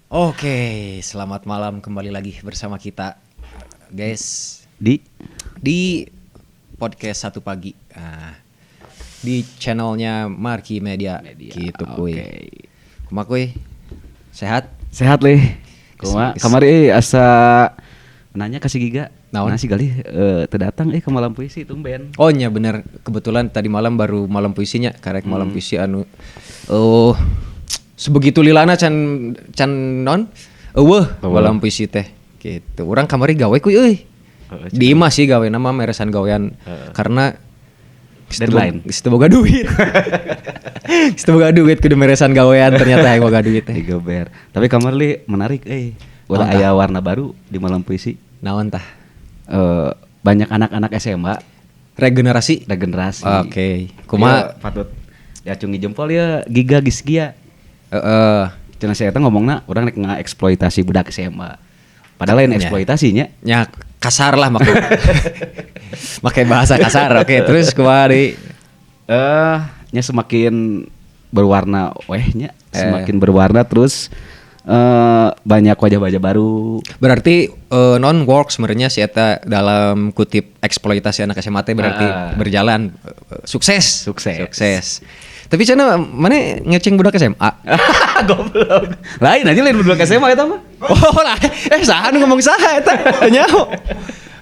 Oke, selamat malam, kembali lagi bersama kita, guys, di podcast Satu Pagi. Nah, di channelnya Marki Media, Media, gitu kuy. Oke. Kumaha, kuy? Sehat? Sehat leh. Kumaha kamari euy, asa nanya ka si Giga. Naon? Nah, si Galih teu datang ke malam puisi, tumben. Oh nya bener, kebetulan tadi malam baru malam puisinya, karek malam puisi anu oh sebegitu lilana can can non euweuh Euweuh. malam puisi teh gitu. Urang kamari gawe kuy euy. Di imah sih gawe nama meresan gawean karena Deadline. Geus teu boga duit. Geus teu boga duit, kudu meresan gawean ternyata yang boga duit teh. Digeber. Tapi kamari li menarik euy. Ulah Naon tah? aya warna baru di malam puisi. Naon tah? Banyak anak-anak SMA. Regenerasi. Regenerasi. Oke. Kumaha? Iya, patut diacungi jempol ya Giga Gisgia. Heeh. Cenah saya eta ngomongna urang rek ngaeksploitasi budak SMA. Padahal lain eksploitasinya. Ya kasar lah make. Make bahasa kasar. Oke, terus kumaha deui? Nya semakin berwarna weh nya, semakin berwarna terus banyak wajah-wajah baru. Berarti non work sebenarnya si eta dalam kutip eksploitasi anak SMA teh berarti berjalan sukses. Sukses. Sukses. Tapi cenah mana ngeceng budak SMA? Goblok. Lain aja, lain budak SMA eta mah. Oh lah, saha nu ngomong, saha eta? Teu nyaho.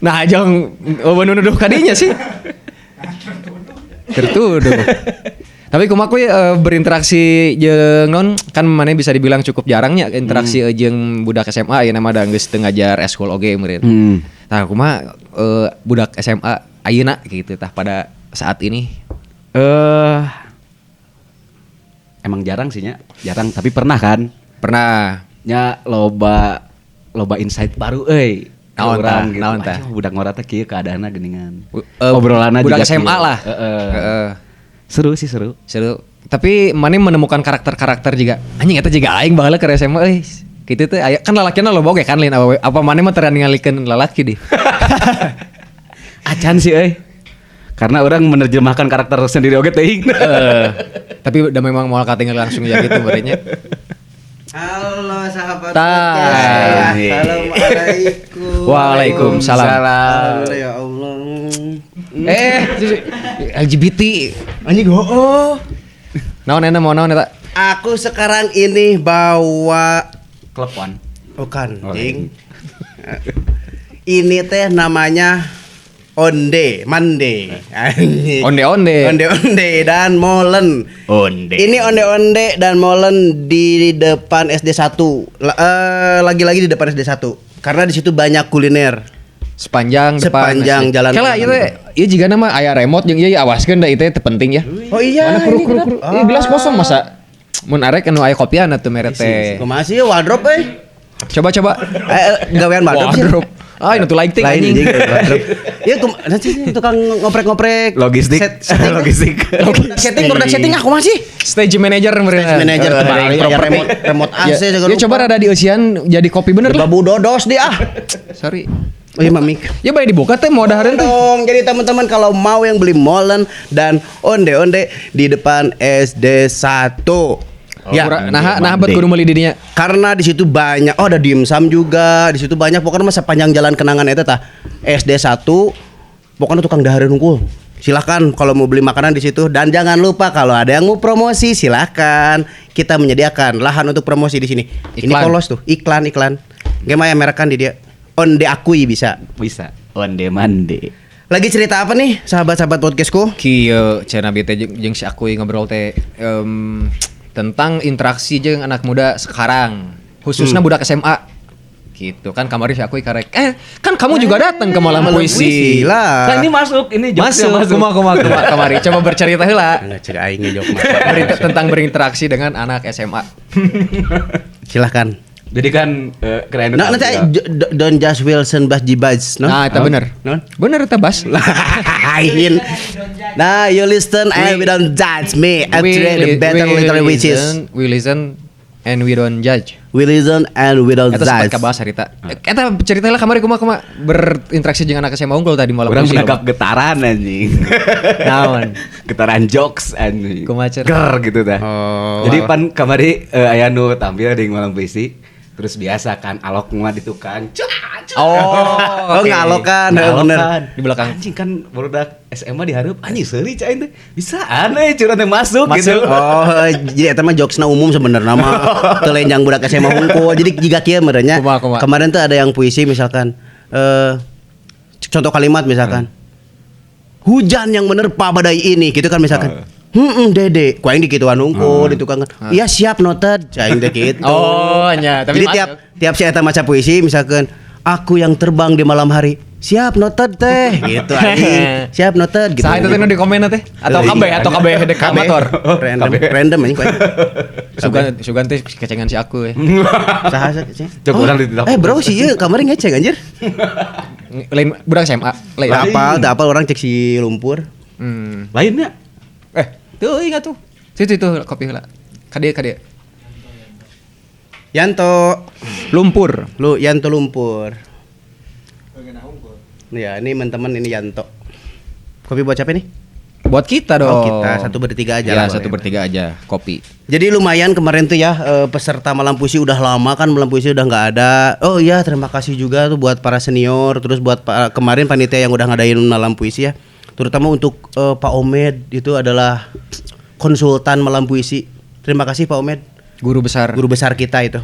Nah, jang oh, nu nuduh kadinya sih. Tertuduh. Tapi kumaha kuy berinteraksi jeung non, kan mana bisa dibilang cukup jarangnya interaksi jeung budak SMA ya, nama da geus teu ngajar eskul oge meureun. Tah, kumaha budak SMA ayeuna gitu tah pada saat ini? Emang jarang sih nya, jarang, tapi pernah kan? Pernah. Nya loba loba insight baru euy. Ke Naon urang tah? gitu. Naon tah? Anjing, budak ngora teh kieu keadaanna geuningan. Obrolanna Obrolanna budak juga SMA kieu. lah. Heeh. Heeh. Seru sih, seru. Seru. Tapi mana menemukan karakter-karakter juga anjing eta juga aing baheula ke SMA euy. Gitu teh aya kan lalakina loba oge kan, lain awewe. Apa mana mah teu ningalikeun lalaki di? Acan sih euy. Karena orang menerjemahkan karakter sendiri oge teuing. Tapi udah memang mau katinggal langsung ya gitu berarti. Halo, sahabat Tah. podcast. Assalamualaikum. Waalaikumsalam. Halo, ya Allah. LGBT. Anjing, oh. Naon enak mau naon eta? Aku sekarang ini bawa Klepon. Bukan, Oh, ding. Ini teh namanya onde, mande. Anjing. Onde-onde. Onde-onde dan molen. Onde. Ini onde-onde dan molen di depan SD 1. Lagi-lagi di depan SD 1. Karena di situ banyak kuliner. Sepanjang depan Sepanjang SD. jalan. Kela ieu teh ieu jiga nama aya remote jeung ieu awaskeun da ieu teh teu penting ya. Oh iya, Mana kru ini kru kenapa? kru. Ieu gelas kosong masa. Mun arek anu aya kopian atuh mere teh. Kumaha sih wardrobe euy? Coba coba. Gawean wardrobe sih. Wardrobe. Ah, ini tuh lighting Lain anjing. anjing wardrobe. Iya, nanti sih tukang ngoprek-ngoprek. Logistik. Setting. Logistik. Product setting, product setting aku masih. Stage manager mereka. Stage manager terbalik, aya remote remote AC Ya, segala ya coba rupa. rada dieusian jadi kopi bener lah. Babu dodos dia ah. Sorry. Oh iya, mamik. Ya bae dibuka teh mau dahareun teh. Dong, jadi teman-teman kalau mau yang beli molen dan onde-onde di depan SD 1. Ya, Nah, nah bet kudu meuli di dinya. Karena di situ banyak, oh ada dimsum juga, di situ banyak pokoknya mah sepanjang jalan kenangan eta tah. SD 1 pokoknya tukang dahareun unggul. Silahkan kalau mau beli makanan di situ dan jangan lupa kalau ada yang mau promosi silahkan, kita menyediakan lahan untuk promosi di sini. Ini Iklan. polos tuh, iklan iklan. Gimana ya merekan di dia? Onde akui bisa. Bisa. Onde mande. Lagi cerita apa nih sahabat-sahabat podcastku? Kieu cenah bi teh jeung si akuy ngobrol teh tentang interaksi jeung anak muda sekarang, khususnya budak SMA. Gitu kan kamari si akuy karek. Kan kamu juga datang ke malam Malam puisi. puisi lah. Nah, ini masuk, ini jokesnya Masuk, masuk. kumaha kumaha kumaha kamari. Coba bercerita heula. Enggak cerita aing ngejok mah. Tentang berinteraksi dengan anak SMA. Silahkan. Jadi kan keren. Nah, nanti don't just Wilson Bas Jibaz, no? Nah, itu bener. Non? Bener eta Bas. Lain. Nah, you listen and we don't judge me. Actually, the better literally which is we listen and we don't judge. We listen and we don't Eta sempat judge. kabahas harita. Eta cerita lah kamari kumaha kumaha berinteraksi dengan anak SMA unggul tadi malam Orang puisi. menangkap getaran anjing. Naon? Getaran jokes anjing. Kumaha, Cer? Ger gitu dah. Oh. Jadi pan kamari aya nu tampil di malam puisi. Terus biasa kan alok mah di tukang. Oh, Oh, ngalokan, bener. Di belakang. Anjing kan barudak SMA dihareup anjing seuri cai teh. Bisa aneh curang teh masuk gitu. Oh, jadi eta mah jokesna umum sebenarnya mah. Teu lenjang budak SMA hungkul. Jadi jiga kieu meureun. Kumaha, kumaha? Kemarin tuh ada yang puisi misalkan contoh kalimat misalkan. Hujan yang menerpa badai ini gitu kan misalkan. Dede, ku aing dikituan hungkul di tukang. Iya siap noted, aing teh gitu. Oh, nya, tapi jadi masuk. tiap tiap si eta maca puisi misalkan aku yang terbang di malam hari. Siap noted teh gitu anjing. Siap noted gitu. Saha itu teh nu di komen teh? Atau Iya. KB atau KB deklamator. Random random anjing ku aing. Sugan sugan teh kecengan si aku ya. Saha sih? Cek urang di Eh bro sih ieu kamari ngeceng anjir. Lain budak SMA, lain. Teu apal, teu apal orang cek si lumpur. Lainnya Tuh ingat tuh. Situ itu kopi heula. Kade kade. Yanto, Lumpur. lu Yanto lumpur. Ya, ini teman-teman ini Yanto. Kopi buat siapa nih? Buat kita dong. Oh, kita satu bertiga aja Ya, lah, satu boleh. bertiga aja kopi. Jadi lumayan kemarin tuh ya peserta Malam Puisi udah lama kan Malam Puisi udah nggak ada. Oh iya terima kasih juga tuh buat para senior, terus buat kemarin panitia yang udah ngadain Malam Puisi ya. Terutama untuk Pak Omed itu adalah konsultan Malam Puisi. Terima kasih Pak Omed, Guru besar. guru besar kita itu.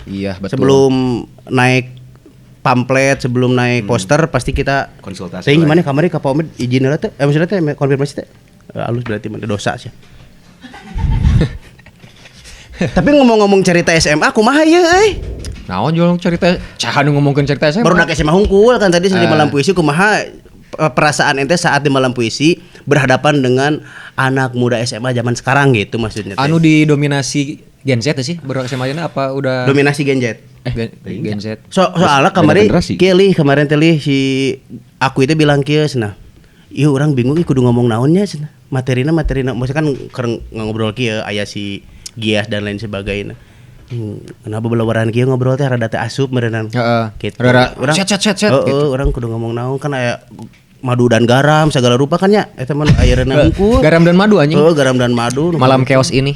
Iya, betul. Sebelum naik pamflet, sebelum naik poster pasti kita Konsultasi Saya lah gimana kamari ka Pak Omed izin heula teh? Maksudnya teh konfirmasi teh. Halus berarti mah dosa sih. Tapi ngomong-ngomong cerita SMA kumaha ieu euy? Naon jual cerita caha nu ngomongkeun cerita SMA. Baru nak SMA hungkul kan tadi di Malam Puisi kumaha perasaan ente saat di Malam Puisi berhadapan dengan anak muda SMA zaman sekarang gitu maksudnya teh. Anu didominasi Gen Z sih, baru SMA ayeuna apa udah dominasi Gen Z. Gen Z. Soalnya kemarin generasi. kieu lih, kemarin teh lih, si aku itu bilang kieu cenah. Ieu urang bingung ih kudu ngomong naonnya cenah. Materina maksudnya kan keur ngobrol kieu aya si Gias dan lain sebagainya. Kenapa belawaran kieu ngobrol teh rada teh asup meureunan. Heeh. Gitu. Rada set set set set Heeh, gitu. urang kudu ngomong naon kan aya madu dan garam segala rupa kan nya eta mah ayeuna hungkul. Garam dan madu anjing. Heeh, garam dan madu. Malam chaos ini.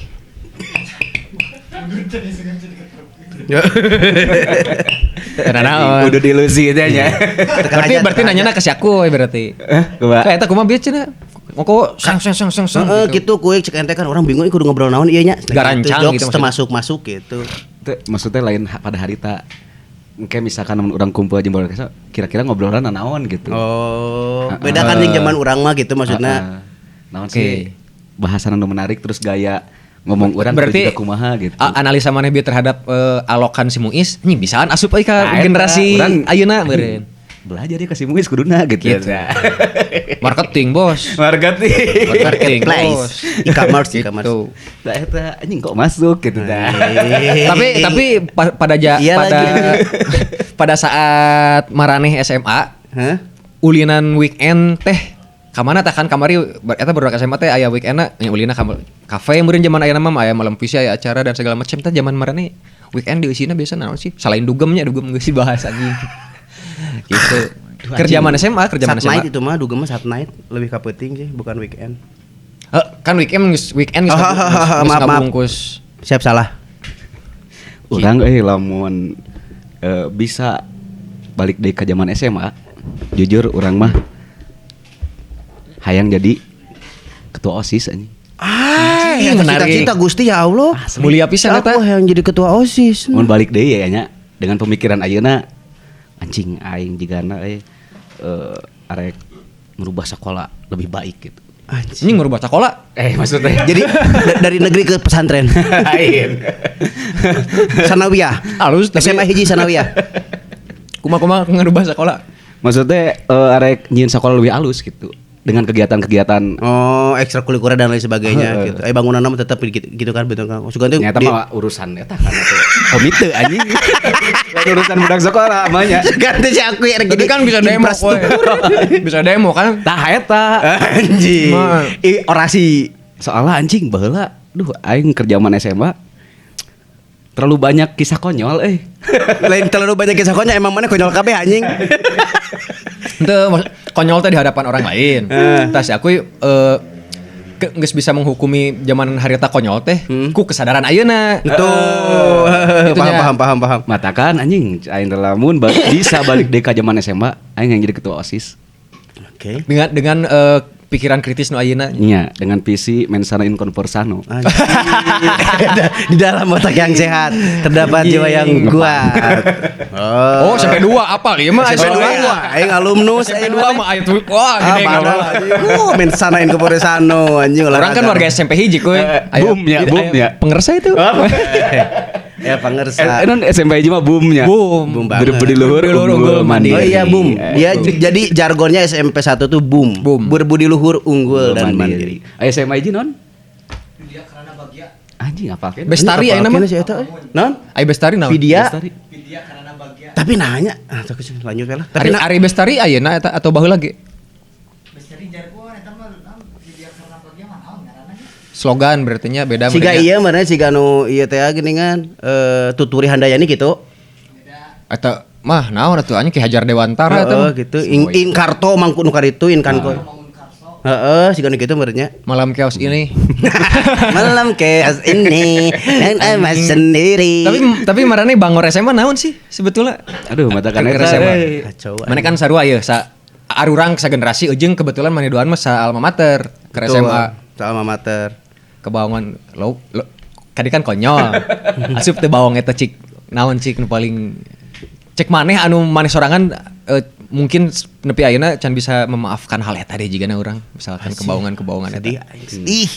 Karena naon. Udah dilusi itu nya. Berarti berarti nanyana ke si aku we berarti. Kumaha? Kayak eta kumaha bieu cenah? Ngoko sang sang sang sang sang. Heeh, gitu kuy cek ente kan orang bingung ih kudu ngobrol naon ieu nya. Garancang gitu gitu maksudnya. termasuk masuk gitu. Teu, maksudnya lain pada harita. Engke misalkan mun urang kumpul jeung barudak SMA, kira-kira ngobrolan naon gitu. Oh, beda kan jeung zaman urang mah gitu maksudnya. Heeh. Naon sih? Bahasan anu menarik terus gaya ngomong urang Berarti juga kumaha gitu. Analisa maneh bieu terhadap alokan si Muis, nih bisaan asup euy ka Nah, eta, generasi urang- ayeuna meureun. Belajar ya ke si Muis kuduna gitu. Gitu. Marketing, Bos. Marketing. Marketing, Marketplace. Bos. E-commerce, e-commerce. Gitu. Nah, eta anjing kok masuk gitu dah. Tapi pada Iya pada lagi. pada saat maraneh SMA, Hah? ulinan weekend teh kamana tah kan kamari eta baru SMA teh aya weekendna nya ulina ka kafe meureun zaman ayeuna mah aya malam puisi aya acara dan segala macam teh zaman maraneh weekend diusina biasa naon sih selain dugemnya dugem geus dibahas anjing. Gitu. Kerja mana SMA, kerja mana Sat night SMA. itu mah dugem mah sat night lebih ka peuting sih bukan weekend. Kan weekend geus weekend geus Oh, geus maaf, maaf. ngabungkus. Siap salah. Urang lamun bisa balik deui ka zaman SMA, jujur urang mah hayang jadi ketua OSIS anjing. Ah, Anjing, menarik. cita-cita Gusti ya Allah. Mulia pisan Aku eta. yang jadi ketua OSIS. Mun balik deui ya nya dengan pemikiran ayeuna anjing aing jigana arek merubah sekolah lebih baik gitu. Anjing. Ini ngerubah sekolah. Maksudnya Jadi dari negeri ke pesantren. lain. Sanawiyah. Halus tapi SMA hiji Sanawiyah. Kuma-kuma ngerubah sekolah. Maksudnya arek nyieun sekolah lebih halus gitu dengan kegiatan-kegiatan Oh, ekstrakurikuler dan lain sebagainya gitu. Bangunan mah tetap gitu, gitu kan betul kan. Sugan tuh Nyata mah urusan eta kan atuh. Komite anjing. Lain urusan budak sekolah mah nya. Ganti si aku ya Tapi kan bisa demo koy. Bisa demo kan. Tah eta. Anjing. Mah. Ih, orasi. Soalnya anjing baheula duh aing kerja zaman SMA terlalu banyak kisah konyol Lain terlalu banyak kisah konyol emang mana konyol kabeh anjing. Ente konyol teh di hadapan orang lain. Tas aku Geus bisa menghukumi zaman harita konyol teh ku kesadaran ayeuna. Betul. Itunya. Paham, paham, paham, paham. Matakan anjing aing teh lamun bisa balik deui ka zaman SMA aing yang jadi ketua OSIS. Oke. Dengan pikiran kritis nu ayeuna. Nya, dengan visi mensana in conversano. Anjing. Di dalam otak yang sehat terdapat jiwa yang kuat. Oh, SMP 2 apal ieu mah. SMP 2, aing alumnus SMP 2 mah aya tuh. Wah, Ah, gede enggak padahal anjing. Mensana in conversano anjing Orang kan olahraga. warga SMP hiji kuy. Boom ya, boom ya. Pengersa itu. Ya pangersa. Non SMP hiji mah boomnya. Boom. Boom banget. Berbudi luhur, Berbudi luhur, unggul unggul, mandiri. Oh iya boom. Dia Boom. jadi jargonnya SMP 1 tuh boom. Boom. Berbudi luhur, unggul dan mandiri. Aya SMA hiji non? Anjing apa kan? Bestari aya nama. Apa sih eta, eh? Non? Aya Bestari naon? Vidya. Bestari. Tapi nanya, ah tapi lanjut we lah. Tapi Ari, Ari Bestari ayeuna eta atau baheula ge? Bestari jargon eta mah naon Vidya karena bagya mah naon ngaranna ge? Slogan berarti nya beda siga mereka. iya mana siga nu ieu teh geuningan tuturi handayani gitu. Eta mah naon atuh anjing Ki Hajar Dewantara eta Heeh mah. gitu. Ing Karto mangku nu karitu in kanko. Heeh, siga nu kitu meureun nya. Malam chaos ini. Malam chaos ini dan emas sendiri. Tapi marane bangor SMA naon sih sebetulnya? Aduh, mata kan Keur eta. SMA. Kacau. Mana kan sarua ieu sa arurang sa generasi ujung kebetulan mana duaan mah sa alma mater ke Betul, SMA sa alma mater. Kebawangan lo, lo kadi kan konyol. Asup teu bawang eta cik naon cik nu paling cek maneh anu maneh sorangan mungkin nepi ayeuna can bisa memaafkan hal eta deh jigana urang misalkan kebawangan-kebawangan Sedih, eta. aing sedih.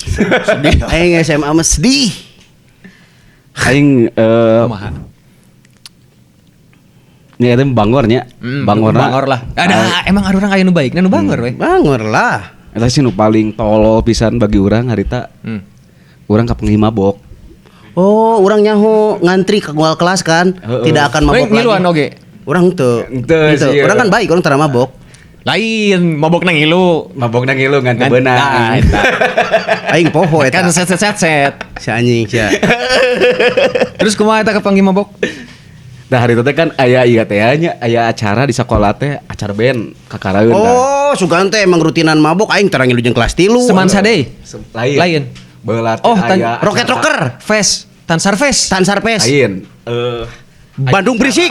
Sedih. Aing SMA mah sedih. Aing Kumaha? nya eta bangor nya. Bangorna. Bangor lah. Ada emang arurang aya nu baikna nu bangor we. Bangor lah. Eta sih nu paling tolol pisan bagi urang harita. Urang kapanggih mabok. Oh, urang nyaho ngantri ke gua kelas kan, Heeh. tidak akan mabok Mending ngiluan lagi. oge. Urang teu. Henteu Henteu. sih, Urang kan baik, urang tara mabok. Lain mabok nang ngilu. Mabokna ngilu ngan teu Nah, beunang. eta. Aing poho eta. Kan set set set set. Si anjing sia. Terus kumaha eta kapanggih mabok? Nah hari itu teh kan aya ieu teh nya aya acara di sekolah teh acara band kakaraeun tah. Oh, sugan teh emang rutinan mabok aing tara ngilu jeung kelas 3. Semansa deui. Lain. Lain. Baheula teh Oh, aya Rocket acara- Rocker, Fest, Tansar Fest. Tansar Fest. Lain. Bandung berisik.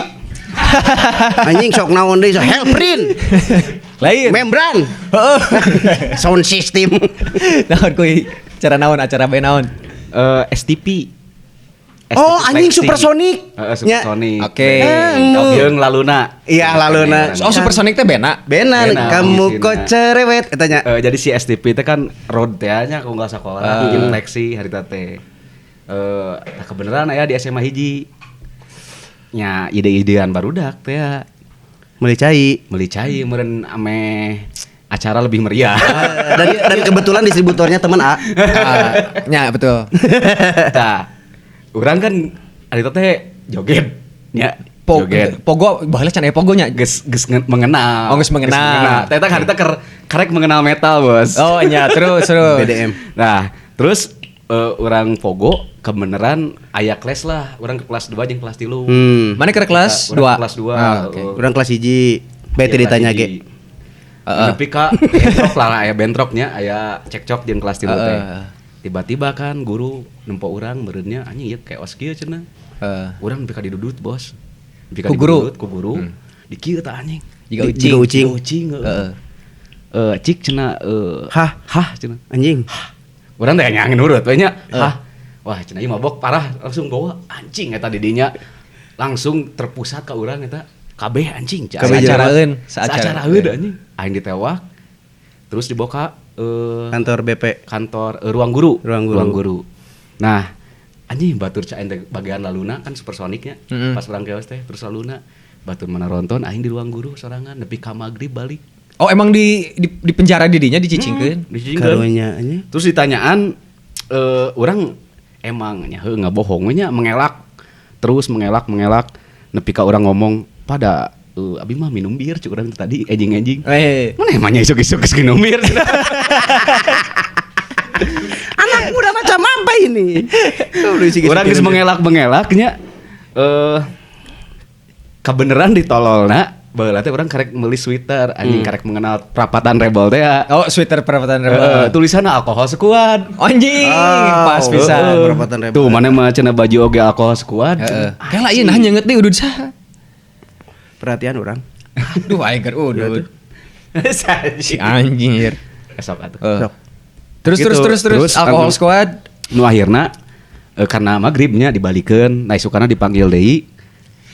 Anjing sok naon deui sok Hellprint, Lain. Membran, Heeh. sound system. Naon kuy? Cara naon acara band naon? STP. Oh, anjing Flexi. Supersonic. Heeh, Supersonic. Oke. Jeung Laluna. Iya, Laluna. Oh, Supersonic teh bena. Benar, Bena, kamu Bena. kok cerewet katanya. Jadi si STP teh kan road teh nya kalau nggak sekolah jeung flexi harita teh. Tah kebeneran aya di SMA hiji. Nya ide-idean barudak teh ya. Meuli cai. Meuli cai meureun ameh acara lebih meriah. Dan kebetulan distributornya teman A. Ah, nya betul. Tah, urang kan harita teh joget nya. Joget. Pogo baheula can aya pogonya. Geus geus mengenal. Oh, geus mengenal. Teh teh harita keur karek mengenal metal, Bos. Oh nya terus terus. BDM. Nah, terus orang pogo kebeneran aya kelas lah, orang ke kelas 2 jeung kelas 3. Mana ke kelas Urang 2? ke kelas 2. Ah, oke. Urang kelas 1. Bete ditanya ge. Heeh. Tapi ka bentrok lah aya bentroknya, aya cekcok jeung kelas 3 teh. Heeh. Tiba-tiba kan guru nempo urang meureunnya anjing ieu keos kieu cenah. Heeh. Urang nepi ka didudut, Bos. Nepi ka Ku guru? didudut ku guru. Di kieu tah anjing. Jiga ucing. Jiga ucing. Jiga ucing heeh. Heeh. Cik cenah Hah? hah cenah. Anjing. Urang teh nya nurut we nya. Hah. Wah, cenah ieu mabok parah langsung bawa anjing eta di dinya. Langsung terpusat ka urang eta kabeh anjing cak. Kabeh Saacaraeun, Saacaraeun anjing. Aing ditewak. Terus dibawa ka Kantor BP. kantor ruang guru. Ruang guru. Ruang guru. Nah, anjing batur cak aing teh bagian laluna kan supersoniknya. Mm-mm. Pas urang keos teh terus laluna batur mana ronton aing di ruang guru sorangan nepi ka magrib balik. Oh emang di penjara didinya dicicingkeun? Dicicingkeun. Karunya anjing. Terus ditanyaan orang emang nya heuh ngabohong we nya mengelak terus mengelak mengelak nepi ka urang ngomong pada abi mah minum bir cuk urang tadi ejing-ejing. Eh. Mana emangnya isuk-isuk geus minum bir. Anak muda macam apa ini? Urang geus mengelak-mengelaknya kabeneran ditololna Baheula teh urang karek meuli sweater, anjing karek mengenal perapatan rebel teh ya. Oh, sweater perapatan rebel. Tulisanna alkohol sekuat. Anjing, pas pisan. Perapatan rebel. Tuh mana mah cenah baju oge alkohol sekuat. Heeh. Kela ieu nah nyeungeut deui udud saha? Perhatian orang. Aduh, aing keur udud. Si anjir. Esok atuh. Eh. Sok. Terus Gitu. terus terus terus Terus, alkohol anu- squad. Nu akhirna karena magribnya dibalikeun, nah isukana dipanggil deui.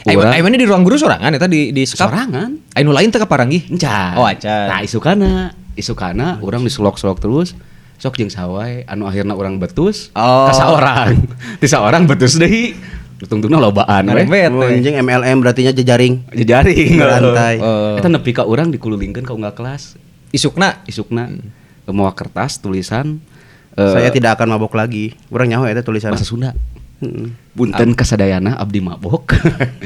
Ayo mana di ruang guru sorangan eta di skap. Sorangan. Ayo nu lain teh kaparanggih. Encan. Oh, acan. Nah, isukana urang disulok-sulok terus. Sok jeung sawae anu akhirna urang betus Oh. ka saorang. Ti saorang betus deui. Tungtungna lobaan we. Ngarembet. Oh, anjing MLM berartinya jejaring. Jejaring. Berantai. Oh. Eta nepi ka urang dikululingkeun ka unggal kelas. Isukna Isukna mawa kertas tulisan Saya tidak akan mabok lagi. Urang nyaho eta tulisan. bahasa Sunda. Heeh. Punten kasadayana abdi mabok.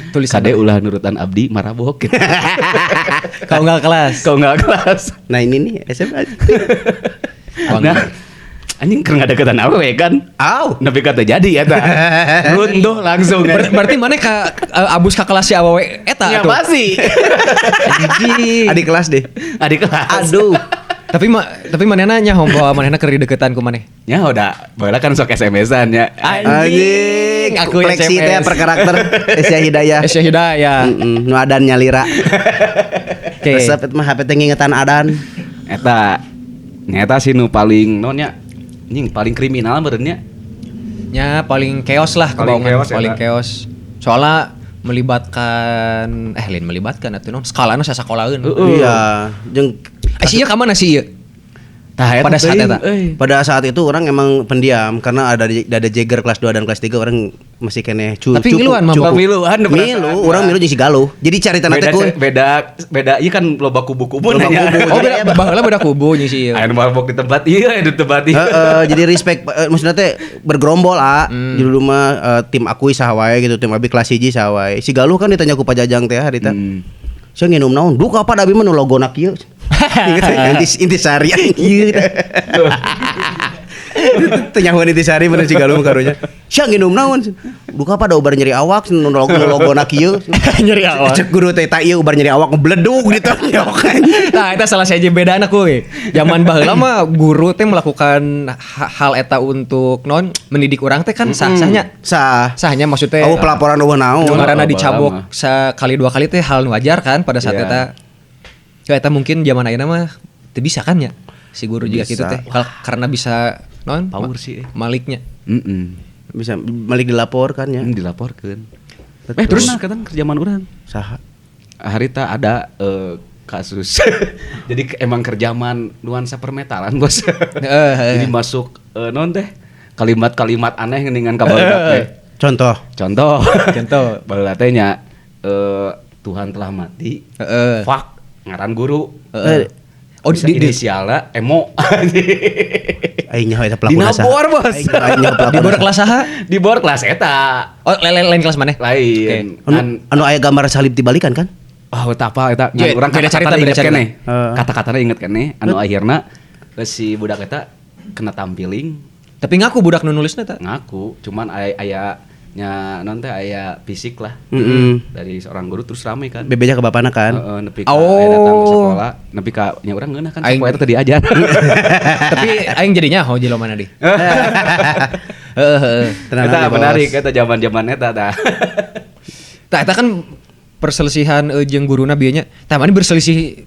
Tulisan Kade ulah nurutan abdi marabok gitu. kau unggal kelas. Kau nggak kelas. Nah, ini nih SMA. Nah, anjing keur ngadeukeutan awewe kan. Au. Nepi ka teu jadi eta. Runtuh langsung. Berarti mana ka abus ka kelas si awewe eta Ya atuh? pasti. Anjing. Adik kelas deh. Adik kelas. Aduh. Tapi tapi manehna nya bahwa manehna keur dideketan ku maneh. Ya udah, baheula kan sok SMS-an ya. Anjing, aku fleksi teh SMS. per karakter Asia Hidayah. Esya Hidayah. Heeh, nu adan nyalira. Oke. Resep itu mah HP teh ngingetan adan. Eta nyata sih nu paling non nya anjing paling kriminal meureun nya. Nya paling chaos lah Paling kebaungan, chaos, paling eta. chaos. Soalnya melibatkan lain melibatkan atuh non skalana sasakolaeun. Iya, jeung Eh si ieu ka mana sih ieu? Tah eta Pada saat teuing, eta. euy. pada saat itu orang emang pendiam karena ada Jagger kelas 2 dan kelas 3 orang masih keneh Tapi ngiluan mah, cukup. Miluan, Milu, perasaan. orang milu jeung si Galuh. Jadi carita Beda teh ku beda beda ieu kan loba kubu-kubu Loba nanya. kubu. Oh Jadi beda aya- baheula beda kubu nya si ieu. Aya nu mabok di tempat ieu, aya di tempat ieu. Heeh, jadi respect maksudnya teh bergerombol ah. Jadi dulu mah tim akui saha wae gitu, tim abi kelas 1 saha wae. Si Galuh kan ditanya ku Pak Jajang teh harita. Saya nginum naon? Duka apa abi mah nu logona kieu. Ingat teh, intisari ieu. Teu nyahoan intisari bener si Galuh mah karunya. Sia nginum naon? Duka apa da ubar nyeri awak nu logona kieu. Nyeri awak. Cek guru teh ta ieu ubar nyeri awak ngebledug ditonjok. Nah, eta salah saja beda anak we. Zaman baheula mah guru teh melakukan hal eta untuk non mendidik orang teh kan sah-sahnya. Sah. Sahnya maksudnya Oh pelaporan eueuh naon. karena Oh, dicabok baheula mah. sekali dua kali teh hal nu wajar kan pada saat Iya. eta. Ya eta mungkin zaman ayeuna mah teu bisa kan ya si guru juga Bisa. gitu teh. Karena bisa non Power sih, eh. Maliknya. Heeh. Bisa balik dilaporkan ya. Dilaporkeun. Betul. Terus kan kerjaman urang. Saha? Harita ada kasus. Jadi emang kerjaman nuansa permetalan, Bos. Heeh. Jadi masuk non teh kalimat-kalimat aneh geuningan ka barudak teh. Contoh. Contoh. Contoh. Baheula teh nya Tuhan telah mati. Heeh. Fuck ngaran guru. Heeh. Oh, Bisa inisialna emo. Aing nyaho eta pelakuna saha. Dinabor, Bos. Aing nyaho Di pelakuna bor saha. kelas saha? Di bor kelas eta. Oh, lain kelas mana? Lain. Anu, Ngan anu aya gambar salib dibalikan kan? Oh, eta apa eta? Iya, Ngan urang beda kata-katana carita, beda inget carita. keneh. Heeh. Kata-katana inget keneh anu akhirna si budak eta kena tampiling Tapi ngaku budak nu nulisna ta. ngaku, cuman aya nya non teh aya fisik lah. Heeh. Dari seorang guru terus rame kan. Bebeja ke bapana kan. Heeh, nepi ka Oh. aya datang ke sekolah, nepi ka nya urang ngeunah kan Aing- sapoe eta teh diajar. Tapi aing jadinya nyaho jelema mana di. Heeh heeh. Tenang Eta aja, Bos. menarik eta zaman-zaman eta tah. Tah eta kan perselisihan jeung guruna bieu nya. Tah mana berselisih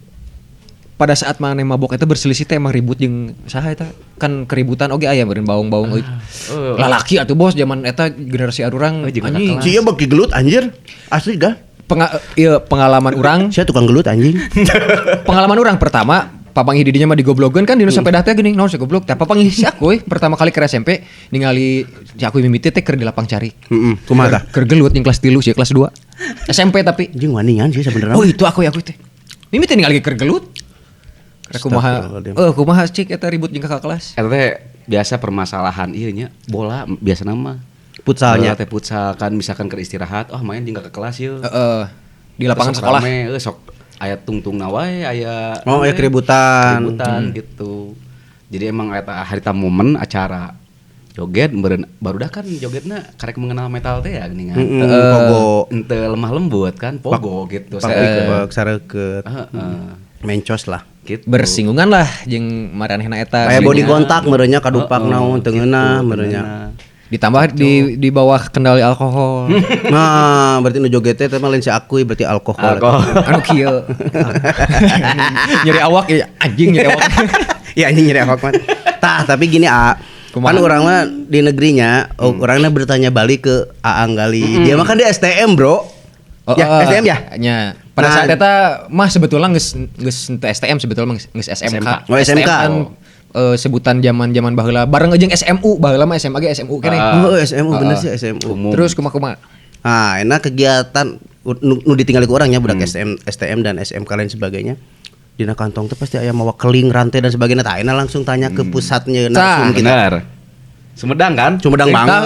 pada saat mana mabok eta berselisih teh emang ribut jeung saha eta kan keributan oge aya meureun baung-baung euy. Oh. Lalaki atuh bos zaman eta generasi arurang Oh, jeung kakak anjing. kelas. Sia beki gelut anjir. Asli dah. Ieu pengalaman urang Sia tukang gelut anjing. pengalaman orang pertama papanggih di dinya mah digoblogeun kan dinu sepeda teh geuning naon si goblok teh papanggih si aku euy pertama kali ke SMP ningali si aku mimiti teh keur di lapang cari Heeh, kumaha tah? keur gelut jeung kelas 3 sih kelas 2 SMP tapi Anjing waningan sih sebenarnya. oh itu aku ya aku teh mimiti ningali keur gelut Rek kumaha Astagfirullahaladzim. kumaha cik eta ribut jeung kakak kelas Eta teh biasa permasalahan ieu nya bola biasa nama. Futsalnya. Bola teh futsal kan misalkan keur istirahat, oh main jeung ke kelas yeuh. Heeh. Di lapangan Sok sekolah. rame, sok aya tungtungna wae, aya Oh, aya keributan. Keributan gitu. Jadi emang eta harita momen acara. Joget meureun barudak kan jogetna karek mengenal metal teh ya geuningan. Pogo. Ente lemah lembut kan pogo gitu. Sareukeut. Heeh. Mencos lah. Gitu. Bersinggungan lah jeung maranehna eta. Kayak body kontak meureunnya kadupak naon teu ngeunah meureunnya. Ditambah di bawah kendali alkohol. Nah, berarti nu joget teh mah lain si Akuy, berarti alkohol. Anu kieu. Nyeri awak ya anjing nyeri awak. Ya anjing nyeri awak mah. Tah, tapi gini kan orang mah di negerinya, orangnya bertanya balik ke Aang Gali. Dia mah kan di STM, Bro. Oh, ya, STM ya? Nya. Pada saat eta mah sebetulnya geus teu STM, sebetulnya geus SMK. Oh, SMK. STM kan sebutan zaman-zaman baheula bareng jeung SMU, baheula mah SMA ge SMU keneh. Oh, SMU bener sih SMU. Terus kumaha-kumaha? Nah, enak kegiatan nu ditinggali ku orangnya budak STM dan SMK lain sebagainya. Dina kantong tuh pasti aya mawa keling, rantai dan sebagainya. Tah, enak langsung tanya ke pusatnya narsum kita. Bener. Sumedang kan? Sumedang banget.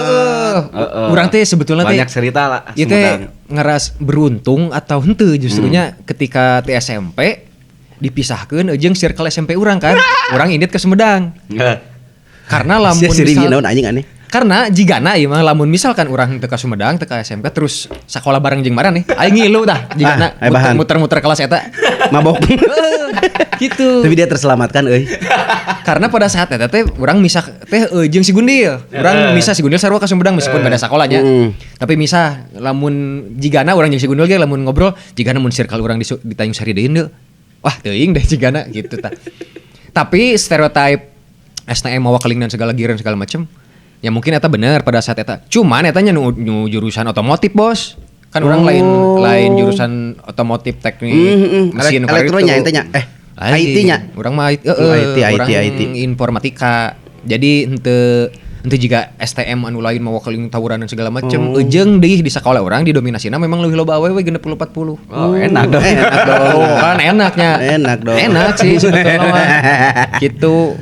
Urang teh sebetulnya teh banyak cerita lah. Ieu teh ngeras beruntung atau henteu justrunya ketika teh SMP dipisahkeun jeung circle SMP urang kan. Urang indit ke Sumedang. Karena lamun misal anjing aneh. Karena jigana ieu mah lamun misalkan urang teu ka Sumedang, teu ka SMK terus sakola bareng jeung maraneh, aing ngilu tah jigana muter-muter kelas eta. Mabok. Gitu. Tapi dia terselamatkan euy. Karena pada saat eta teh urang misah teh jeung si Gundil. Urang misah si Gundil sarua ka Sumedang meskipun beda sakolanya. Tapi misah lamun jigana urang jeung si Gundil ge lamun ngobrol jigana mun circle urang di Tanjung Sari deui deui. Wah teuing deh jigana gitu tah. Tapi stereotype STM mawa keling dan segala giran segala macem ya mungkin eta bener pada saat eta. Cuman etanya nu jurusan otomotif, Bos. Kan orang lain jurusan otomotif teknik mesin elektronya entenya IT-nya. Urang mah IT, IT informatika. Jadi henteu jika STM anu lain mawa keling tawuran dan segala macem. Ejeung deui di sakola urang didominasina memang leuwih loba awewe 60-40. Oh, enak dong. Enak dong. Oh, kan enaknya. Enak dong. Enak sih sebetulnya mah. Gitu.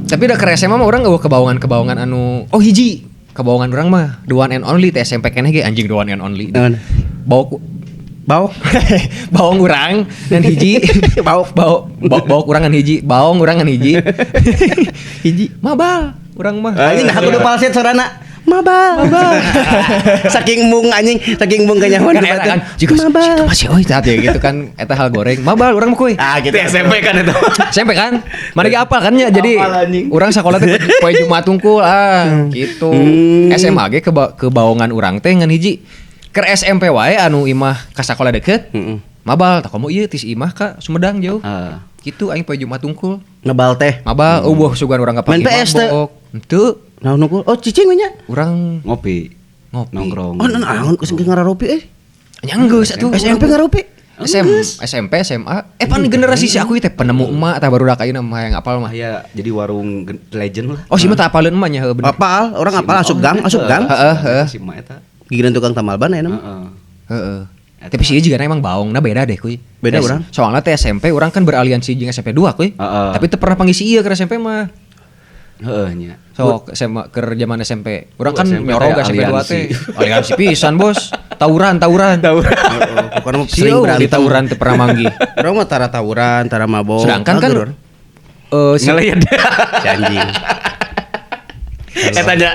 Tapi udah ke SMA mah orang gak kebawangan-kebawangan anu oh hiji kebawangan orang mah the one and only teh SMP keneh ge anjing the one and only. Bau bawang urang dan hiji bau urang ngan hiji bawang urang ngan hiji hiji mabal urang mah anjing nah kudu falset sorana mabal saking mung anjing saking mung kanyahoan kan kan mabal masih euy tah gitu kan eta hal goreng mabal urang mah kuy ah gitu SMP kan itu SMP kan mana ge apal kan nya jadi urang sakola teh poe Jumat tungkul ah gitu SMA ge kebaongan urang teh ngan hiji keur SMP wae anu imah ka sakola deket mabal tah komo ieu tis imah ka Sumedang jauh gitu aing poe Jumat tungkul ngebal teh mabal eueuh sugan urang ka main PS teh henteu. Nah, nunggu. Oh, cicing we nya. Urang ngopi. Nongkrong. Oh, naon geus ngaropi euy. Nya geus atuh. SMP ngaropi. SMP, SMA. Pan generasi si aku teh penemu emak tah barudak ayeuna mah yang apal mah. Ya, jadi warung legend lah. Oh, si mah tah apaleun emak nya heuh bener. Apal, orang apal asup gang, asup gang. Heeh, heeh. Si emak eta. Gigireun tukang tambal ban ayeuna mah. Heeh. Tapi si ieu juga emang baongna beda deh kuy. Beda urang. Soalnya teh SMP urang kan beraliansi jeung SMP 2 kuy. Tapi teu pernah pangisi ieu ke SMP mah. Heeh nya. Sok SMA keur zaman SMP. Urang kan nyorog SMP 2 teh. Aliansi pisan, Bos. Tawuran. Heeh, pokoknya mah sering berantem. Di tawuran teu pernah manggih. Urang mah tara tawuran, tara mabok. Sedangkan kan ngeliat si anjing. Eta nya.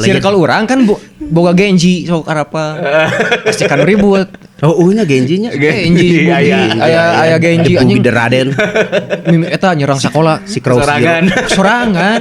Circle urang kan boga Genji sok arapa. Pasti kan ribut. Oh, nya Genji nya. Genji, aya Genji anjing. Budi Raden. Mimi eta nyerang sekolah si Crow sorangan. Sorangan.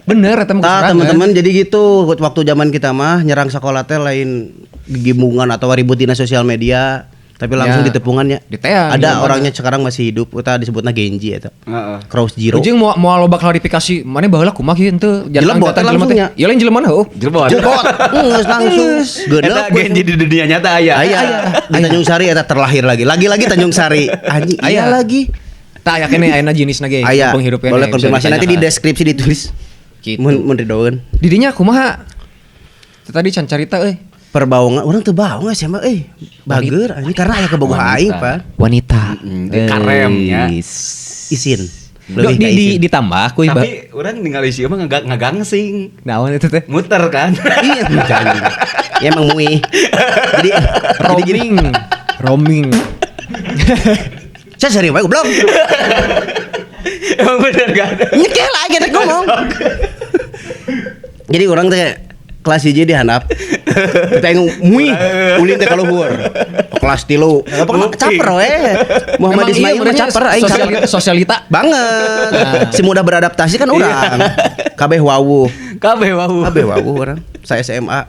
Bener eta mah sorangan. Teman-teman jadi gitu waktu zaman kita mah nyerang sekolah teh lain gimbungan atau ribut dina sosial media, tapi langsung ya, ditepungannya. Diteang, ada orangnya sekarang masih hidup, eta disebutna Genji eta. Heeh. Crow Zero. Ujung mau loba klarifikasi, mana baheula kumaha kieu henteu? Jelebot langsungnya. Ya lain jelema heuh. Jelebot. Jelebot. Geus langsung. Eta Genji di dunia nyata aya. Aya. Di Tanjung Sari eta terlahir lagi. Lagi-lagi Tanjung Sari. Anjing aya lagi. Tah aya keneh ayeuna jenisna ge. Penghirupnya. Boleh konfirmasi nanti di deskripsi ditulis. Gitu. Mun ridoeun. Didinya kumaha? Tadi can carita euy. Perbaongan orang teu baong SMA euy. Bager anjing karena aya kabogoh aing, Pak. Wanita. Di karemnya. Isin. Lebih di ditambah kuy. Tapi urang ningali si mah ngagangsing. Naon itu teh? Muter kan. Iya, anjing. Ya emang mui. Jadi roaming. Roaming. Saya serius wae goblok. Emang bener kan? Nyekel lagi rek ngomong. Jadi urang teh kelas 1 di handap. Kita yang muih ulin teh kaluhur. Kelas 3. Apa caper we. Muhammad Ismail mah caper aing sosialita banget. Si mudah beradaptasi kan urang. Kabeh wawuh. Kabeh wawuh urang. Saya SMA.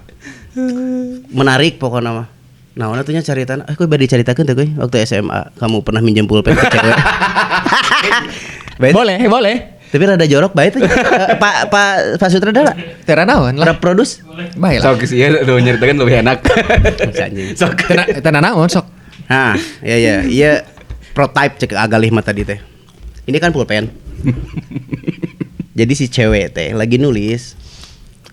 Menarik pokoknya mah. Nah, ona tuh nya caritana. Kuy bade dicaritakeun teh kuy waktu SMA kamu pernah minjem pulpen ke cewek. Boleh. Tapi rada jorok bae teh. Pak Sutradara. Tera naon lah. Reproduce. Bae lah. Sok ieu nu nyeritakeun lebih enak. Sok tera naon sok. Nah, iya iya prototype cek agalih mah tadi teh. Ini kan pulpen. Jadi si cewek teh lagi nulis.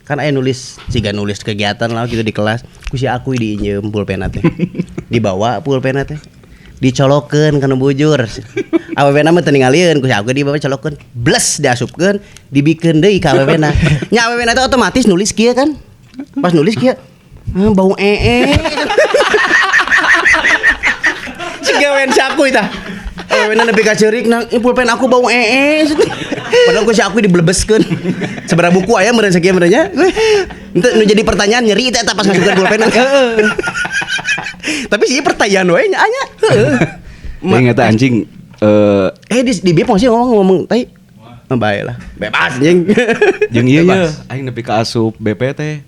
Kan aya nulis, siga nulis kegiatan lah gitu di kelas. Ku si aku diinjem pulpenna teh. Dibawa pulpenna teh. Dicolokeun kana bujur. Awewena mah teu ningalieun ku si aku dibawa colokeun. Bles diasupkeun, dibikeun deui ka awewena. Nya awewena teh otomatis nulis kieu kan. Pas nulis kieu, bau ee. Si gawean si aku tah. Awewena nepi ka ceurik, nah pulpen aku bau ee. Padahal ku si aku diblebeskeun. Sabaraha buku aya meureun sakieu meureun nya. Henteu nu jadi pertanyaan nyeri teh eta pas ngasupkeun pulpen. Tapi sih pertanyaan we nya anya. Heeh. Aing eta anjing di bip sih ngomong tai. Bae lah. Bebas anjing. Jeung ieu ye aing nepi ka asup BP teh.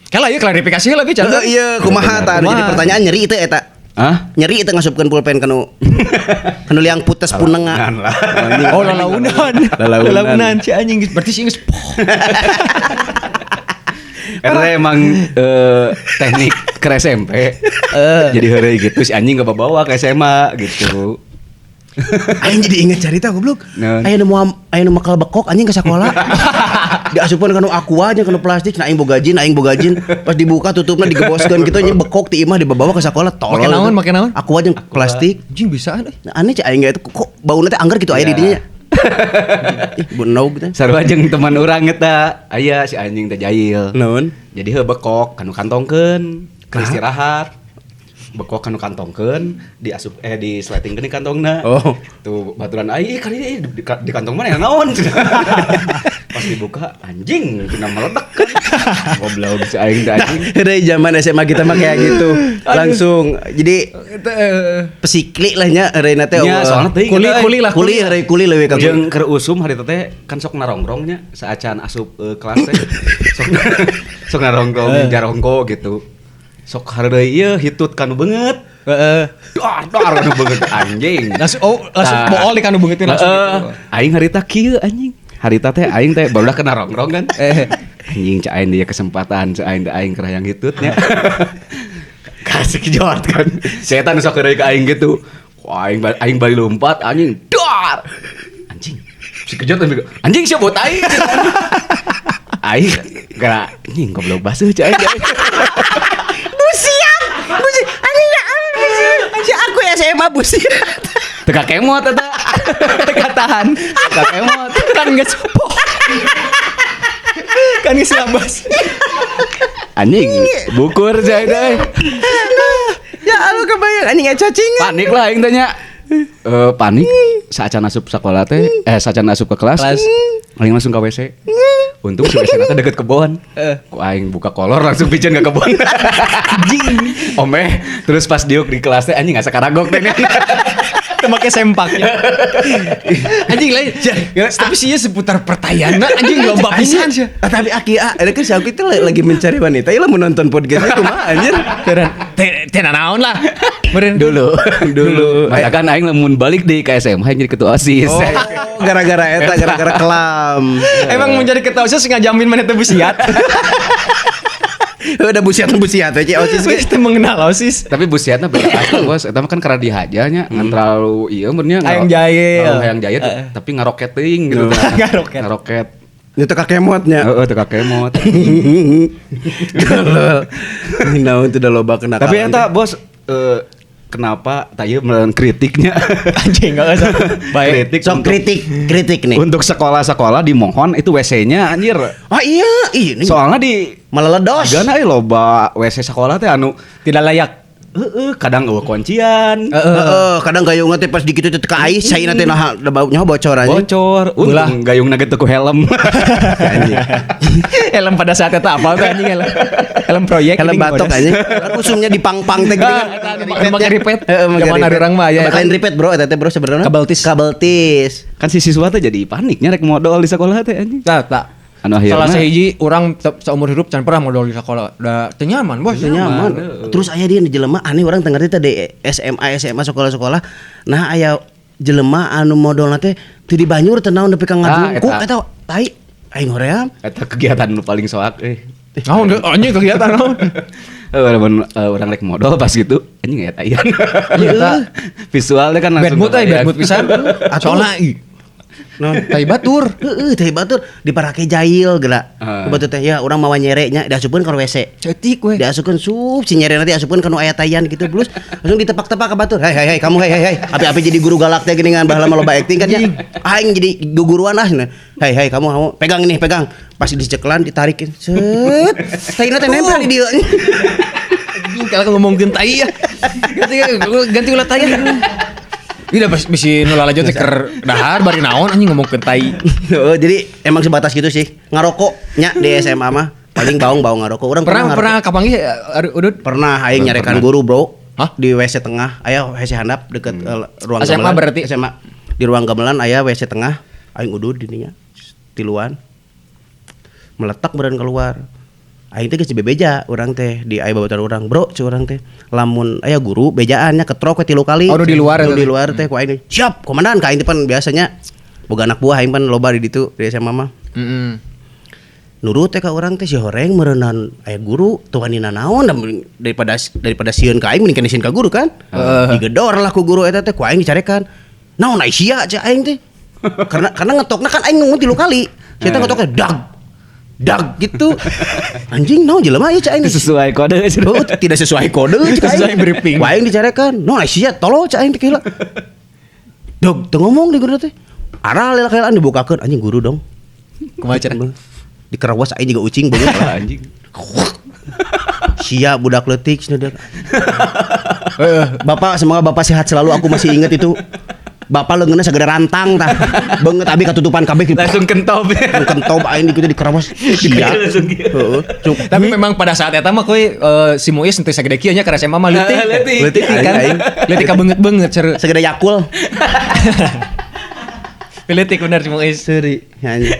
Kala ieu klarifikasi heula bi can. Heeh ieu kumaha tah jadi pertanyaan nyeri teh eta. Hah? Nyeri itu ngasupkeun pulpen kanu kanu liang putes punenga. Oh lalaunan. Lalaunan si anjing berarti si geus. Eta emang teknik ke SMP. Jadi heureuy gitu si anjing gak bawa ke SMA gitu. Aing jadi inget cerita goblok. Aya nu makal bekok anjing ke sekolah. Diasupkeun kanu aqua nya kanu plastik, nah aing boga jin. Pas dibuka tutupna digeboskeun gitu anjing bekok ti imah dibawa ke sekolah tolol. Make naon, make naon? Aqua jeung plastik. Anjing bisaan euy. Nah, aneh cek aing itu kok bauna teh angger gitu aya di dinya. Ih, benog teh. Sarua jeung teman urang eta, aya si anjing teh jahil. Naon? Jadi heuh bekok kanu kantongkeun, keur istirahat. Bekok kanu kantongkeun, diasup disletingkeun di kantongna. Oh. Tuh baturan aing kali ini di kantong mana ya naon? Pas dibuka anjing kena meledak kan. Goblok si aing teh anjing. Nah, dari zaman SMA kita mah kayak gitu. Langsung jadi pesikli lah nya reuna teh. Nya soalna teuing kuli lah kuli leuwih ka jeung keur usum hari teh kan sok narongrong nya saacan asup kelas teh. Sok narongrong jarongko gitu. Sok hareuy ieu hitut kanu beungeut. Heeh. Dar dar kanu beungeut anjing. Langsung langsung bool di kanu beungeut langsung gitu. Aing harita kieu anjing. Harita teh aing teh barulah kena rongrong kan. Anjing cak aing dia kesempatan cak aing aing keur hayang hitutnya. Kasih kejot kan. Setan sok heureuy ka aing gitu. Wah aing bali lompat anjing. Dar. Anjing. Si kejot anjing sia buat aing. Aing gara anjing goblok basuh cak aing. Busiat. Anjing ya busiat. Aku SMA busiat. Teka kemot eta. Teka tahan. Teka kemot. Kan geus poh. Kan geus labas. Anjing bukur jai deui. Ya Allah kebayang anjing cacingan. Panik lah aing teh nya. Panik saacan asup sekolah teh saacan asup ke kelas. Aing langsung ke WC. Untung si WC teh deket kebon. Ku aing buka kolor langsung piceun ke kebon. Anjing. Omeh terus pas diuk di kelas teh anjing asa karagok teh. Make sempaknya. Anjing lain. Tapi sih seputar pertanyaan anjing lomba pisan sih. Tapi aki ada kan si aku itu lagi mencari wanita, ieu lamun nonton podcast itu mah anjir. Teu naon lah. Dulu. Matakan aing lamun balik di ke SMA jadi ketua OSIS. Oh, gara-gara eta, gara-gara kelam. Emang menjadi ketua OSIS ngajamin mana teh busiat. Udah busiat aja OSIS ge teu mengenal OSIS. Tapi busiatna beda kasta bos, eta mah kan karena dihaja nya ngan terlalu ieu mun nya hayang jahil. Hayang jahil tapi ngaroket teuing gitu. Ngaroket. Ngaroket. Nya teu kakemot nya. Heeh teu kakemot. Naon teu da loba kenakalan. Tapi eta bos kenapa tah ieu meureun kritiknya anjing enggak usah. Baik. Kritik sok kritik nih. Untuk sekolah-sekolah dimohon itu WC-nya anjir. Ah iya, ini. Soalnya di maleledos. Gana euy loba WC sekolah teh anu tidak layak. Heeh, kadang eueuh kuncian. Heeh, kadang gayungna teh pas dikitu teh ka ais caina teh nah baunya bocor anjing. Bocor. Untung gayungna ge teu ku helm. Anjing. Helm pada saat eta apa tuh anjing helm. Helm proyek Helm ini batok bodas. anjing. Kan usumnya dipang-pang teh gini kan. Ah, eta nu make ripet. Heeh, make Zaman ripet. urang mah aya. Lain ripet bro, eta teh bro sebenarnya. Kabel tis. Kabel tis. Kan si siswa teh jadi paniknya rek modal di sekolah teh anjing. Tah, tak. Anu akhirna- Salah sahiji urang seumur hidup can pernah modal di sekolah. Da teu nyaman, Bos. Teu nyaman. Terus aya dia jelema aneh orang teu ngerti teh di SMA SMA sekolah-sekolah. Nah aya jelema anu modalna teh teu dibanyur teu naon nepi ka ngadungkuk Ah, eta tai aing hoream. Eta kegiatan nu paling soak eh. Naon deui anjing kegiatan naon. Walaupun orang rek modal pas gitu anjing aya taian. Iya, eta. Visualnya kan Bad langsung mood euy, bad kebayang. mood pisan. Soalna ih, Naon? tai batur. Heeh, teh batur diparake jail geura. Ah. Batur teh ya urang mawa nyere nya diasupkeun ka WC. Cetik we. Diasupkeun sup si nyere nanti asupkeun ka nu aya taian gitu blus langsung ditepak-tepak ka batur. Hei hei hei kamu hei hei hei. Api-api jadi guru galak teh geuningan baheula mah loba acting kan nya. Aing jadi guguruan ah cenah. Hei hei kamu kamu pegang ini pegang. Pas diceklan ditarikin. Set. Taina teh nempel di dieu. Anjing kalau ngomongkeun tai ya. Ganti ganti ulah tai. Ini udah bisi nu lalajo teh keur dahar bari naon anjing ngomongkeun tai. Heeh, jadi emang sebatas gitu sih. Ngarokok nya di SMA mah paling baung-baung ngarokok. Urang Pernah ngarokok. pernah kapanggih udut Pernah aing nyarekan guru, Bro. Hah? Di WC tengah, aya WC handap deket ruang SMA gamelan. berarti? SMA. Di ruang gamelan aya WC tengah, aing udud dininya. Tiluan. Meletak beureun keluar. Aing teh geus dibebeja urang teh di aya babaturan urang, Bro, cu urang teh. Lamun aya guru bejaannya ketrok we tilu kali. Oh, nu di luar Nu eta di teh. luar teh ku aing. Siap, komandan ka aing teh pan biasanya boga anak buah aing pan loba di ditu di SMA mah. Heeh. Nurut teh ka urang teh si horeng meureunan aya guru teu wani nanaon da daripada daripada sieun ka aing mending kana sieun ka guru kan. Digedor lah ku guru eta teh ku aing dicarekan. Naon ai sia cek aing teh. Karena ngetokna kan aing ngomong tilu kali. Saya teh ngetokna dag dag gitu. Anjing naon jelema ieu cek aing. Itu sesuai kode. Oh, tidak sesuai kode cek aing. Sesuai briefing. Ku aing dicarekan. Naon ai sia tolol cek aing teh heula. Dog teu ngomong di guru teh. Arah lel-lelan dibukakeun anjing guru dong. Kumaha cara? Dikerewas aing juga ucing beungeut Lah, anjing. Sia budak leutik cenah dia. Bapak semoga bapak sehat selalu aku masih ingat itu. Bapak leungeunna sagede rantang tah. Beungeut abi katutupan kabeh. Langsung kentop. Langsung kentob aing dikitu dikerewas. Sia. Langsung gitu. Heeh. Cuk. Tapi memang pada saat eta mah kuy si Muis teu sagede kieu nya ka SMA mah leutik. Leutik. Leutik kan. Aing. Leutik ka beungeut-beungeut seru. Segede Yakul. Leutik bener si Muis. Seri. Anjing.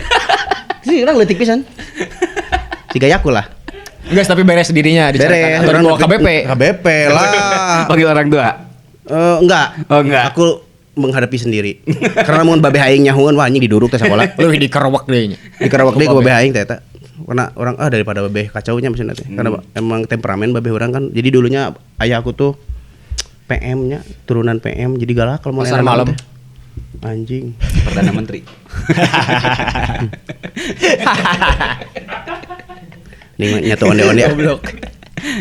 Sih urang leutik pisan. Tiga Yakul lah. Enggak, tapi beres dirinya dicarekan Beres. atau dibawa KBP. KBP lah. Panggil orang tua. Enggak. Oh, enggak. Aku menghadapi sendiri. Karena mun babeh aing nyahueun wah anjing diduruk teh sakola. Leuwih dikerewek deui nya. Dikerawak deui ku babeh aing teh eta. Karena orang ah daripada babeh kacaunya maksudnya teh. Karena emang temperamen babeh orang kan. Jadi dulunya ayah aku tuh PM-nya, turunan PM jadi galak kalau mau Pasar enak malam. teh. Anjing. Perdana Menteri. Ini mah nyatu onde-onde. Goblok.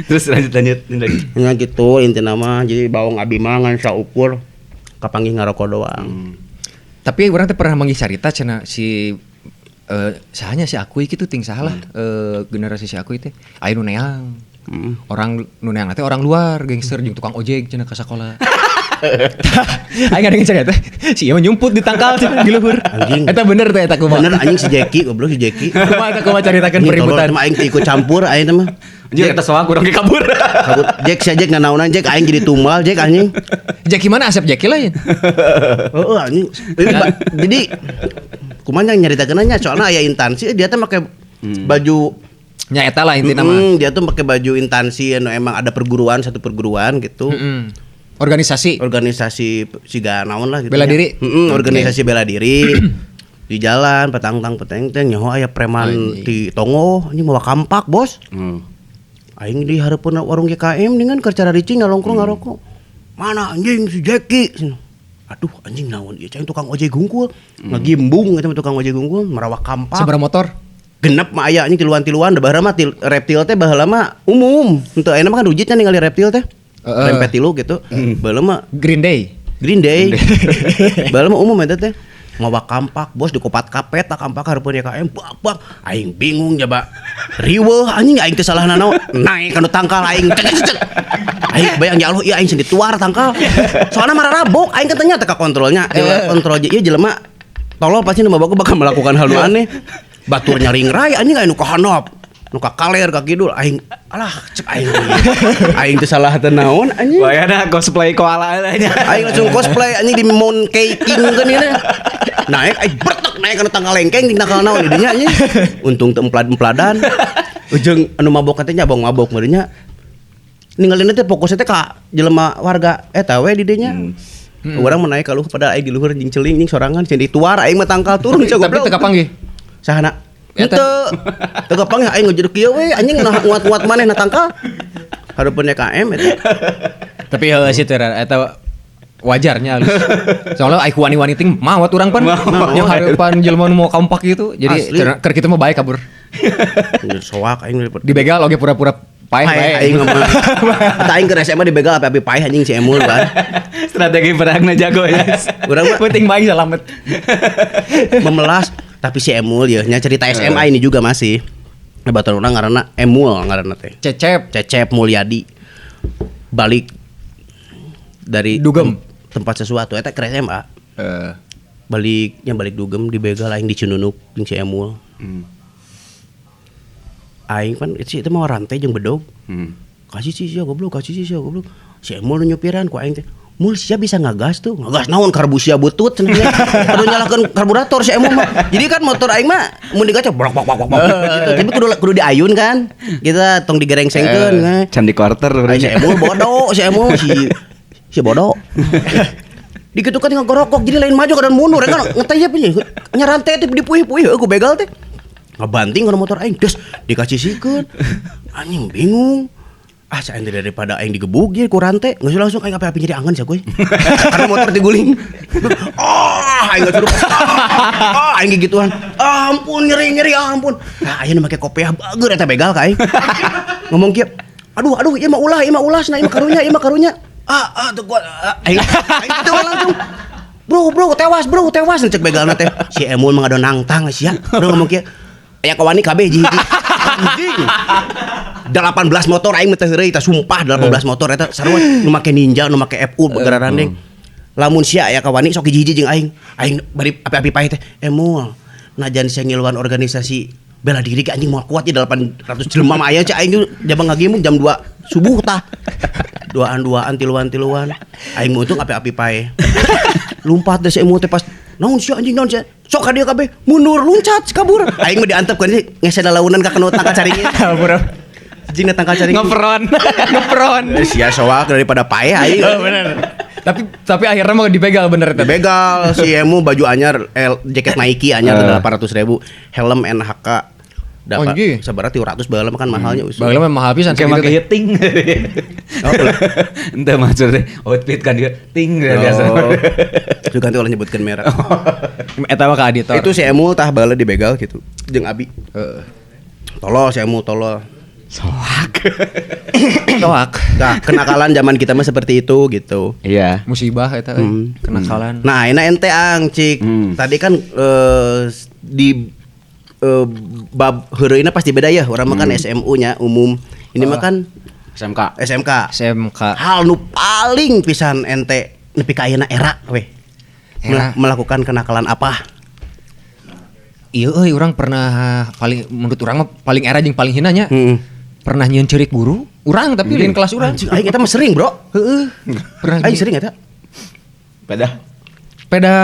Terus lanjut lanjut lanjut lagi. Ya gitu intina mah jadi bawang abi mah ngan saukur kapanggih ngarokok doang. Tapi orang teh pernah manggih carita cenah si sahanya si Akuy kitu ting saha lah generasi si Akuy teh aya nu neang. Orang nu neang teh orang luar, gangster jeung tukang ojek cenah ka sakola. Aing ngadengin cerita teh si ieu mah nyumput di tangkal cenah di luhur. Anjing. Eta bener teh eta kumaha. Bener anjing si Jackie goblok si Jackie. Kumaha eta kumaha caritakeun Anjing, tolol, peributan. teh mah aing teu ikut campur aing teh mah. Anjir eta soang kurang kabur. Kabur Jack si Jack nanaonan Jack aing jadi tumbal Jack anjing. Jackie mana Asep Jackie lain? Heeh anjing. Ini jadi kumaha yang nyaritakeun nya soalnya aya intansi dia teh make baju Nya eta lah intina mah. Dia tuh pakai baju intansi anu emang ada perguruan satu perguruan gitu. Mm-mm. Organisasi. Organisasi siga naon lah gitu. Bela nya. diri? Organisasi bela diri. Di jalan petang-tang peteng-teng nyaho aya preman Anjing. di Tongo anjing mawa kampak, Bos. Aing di hareupeun warung GKM dengan keur cara ricing ngalongkrong ngarokok. Mana anjing si Jackie? Cenah. Aduh anjing naon ieu cai tukang ojek gungkul. Ngagimbung eta mah tukang ojek gungkul merawak kampak. Sabaraha motor? Genep mah aya anjing tiluan-tiluan da baheula mah reptil teh baheula mah umum. Henteu ayeuna mah kan rujitnya ningali reptil teh. Heeh. Rempet tilu gitu. Baheula mah Green Day. Green Day. Baheula mah umum eta teh. Mawa kampak, bos dikopat kapet tak kampak hareupeun YKM bak bak. Aing bingung jaba. Riweuh anjing aing teh salah naon. Naik kanu tangkal aing. Cek, cek, cek. Aing bayang ya Allah, ieu aing sendiri tuar tangkal. Soalna mararabok aing kan tanya teh ka kontrolnya. Kontrol ieu jelema tolol pasti nu mabok bakal melakukan hal nu aneh. Batur nyaring rai anjing aing nu ka handap. Nu ka kaler ka kidul aing alah cek aing. Aing teh salah teh naon anjing. Wayana cosplay koala nya. Aing langsung cosplay anjing di Monkey King kan ini. Naik aing bertek naik kana tangkal lengkeng di tangkal naon di dinya anjing. Untung teu emplad-empladan. Ujung anu mabok teh nya abang mabok meureun nya. Ninggalin teh fokusnya teh ka jelema warga eta we di dinya. Urang mah naik ka luhur pada aing di luhur jeung celing jeung sorangan jeung dituar aing mah tangkal turun sia Tapi goblok. teu kapanggih. Sahana? Henteu. Teu kapanggih aing ngajeduk kieu we anjing nah nguat-nguat maneh na tangkal. Hareupeun YKM eta. Tapi heueuh sih teh eta wajarnya halus. Soalnya aing wani-wani ting mawat urang pan. Yang hareupan jelema nu mau kampak gitu. Jadi keur kitu mah bae kabur. Soak aing Dibegal oge pura-pura paeh bae. Aing mah. Eta aing keur SMA dibegal api-api paeh anjing si Emul kan. Strategi perangna jago ya. Urang mah Penting bae selamat. memelas tapi si Emul ya nya cerita SMA ini juga masih. Batur urang ngaranna Emul ngaranna teh. Cecep Cecep Mulyadi. Balik dari Dugem. Tempat sesuatu eta keur SMA. Balik nya balik dugem dibegal aing di Cinunuk jeung si Emul. Aing kan itu mah rantai jeung bedog. Kasih sih sia goblok, kasih sih sia goblok. Si Emul nu nyupiran ku aing teh. Mul sia bisa ngagas tuh. Ngagas naon karbu sia butut cenah. Kudu nyalakeun karburator si Emul mah. Jadi kan motor aing mah mun digaca brok brok brok brok gitu. Tapi kudu diayun kan. Kita tong digerengsengkeun. Candi quarter Si Emul bodoh, si Emul si bodoh. Dikitu kan tinggal gorokok jadi lain maju kadang mundur kan ngeteh nya nyarantai teh dipuih-puih ku begal teh. Ngebanting kana motor aing des dikasih sikeun. Anjing bingung. Ah saya daripada aing digebuk ye ku rantai geus langsung aing api-api nyeri angan sia kuy. Karena motor diguling. Ah aing geus ah aing gituan. Ah, ampun nyeri-nyeri ampun. Nah ayeuna make kopiah bager eta begal ka aing. Ngomong kieu, aduh aduh ieu mah ulah cenah ieu mah karunya ieu mah karunya. Ah ah teu kuat aing aing teu langsung. Bro tewas cek begalna teh. Si Emul mah ngadon nangtang sia. Bro ngomong kieu. Aya kawani kabeh hiji-hiji. Anjing. 18 motor aing mah teu heureuy tah sumpah 18 motor eta sarua nu make Ninja nu make FU gararandeng. Lamun sia aya kawani sok hiji-hiji jeung aing. Aing bari api-api paeh teh Emul. Najan sia ngiluan organisasi bela diri ke anjing moal kuat ya 800 jelema mah aya cek aing jabang ngagimung jam 2 subuh tah. Duaan-duaan tiluan-tiluan. Aing untung api-api paeh. Lumpat deh si Emul teh pas naon sia anjing naon sia. Sok ka dieu kabeh mundur loncat kabur. Aing mah diantep kan ngese lalaunan ka kena tangkal caringin. Kabur. Jeung tangkal caringin. Ngepron. Ngepron. Sia soak daripada paeh aing. Oh bener. Tapi akhirnya mau dibegal bener teh. Dibegal si Emu baju anyar jaket Nike anyar 800.000, helm NHK dapat sabaraha 300 baheula kan mahalnya usul. Baheula mah mahal pisan kayak make ting. Oh, ente maksudnya outfit kan dia ting biasa. Juga nanti ulah nyebutkeun merek. Eta mah ka editor. Itu si Emul tah baheula dibegal gitu jeung Abi. Heeh. Tolol si Emul tolol. Soak. Soak. Nah, kenakalan zaman kita mah seperti itu gitu. Iya. Musibah eta kenakalan. Nah, ini ente ang cik. Tadi kan di bab heureuyna pasti beda ya. Urang mah kan SMU nya umum. Ini mah kan SMK. SMK. SMK. Hal nu paling pisan ente nepi ka ayeuna era weh. Melakukan kenakalan apa? Iya euy urang pernah paling menurut urang mah paling era jeung paling hina nya. Pernah nyieun ceurik guru, urang tapi lain kelas urang. Aing eta mah sering, Bro. Heeh. Pernah aing sering eta. Peda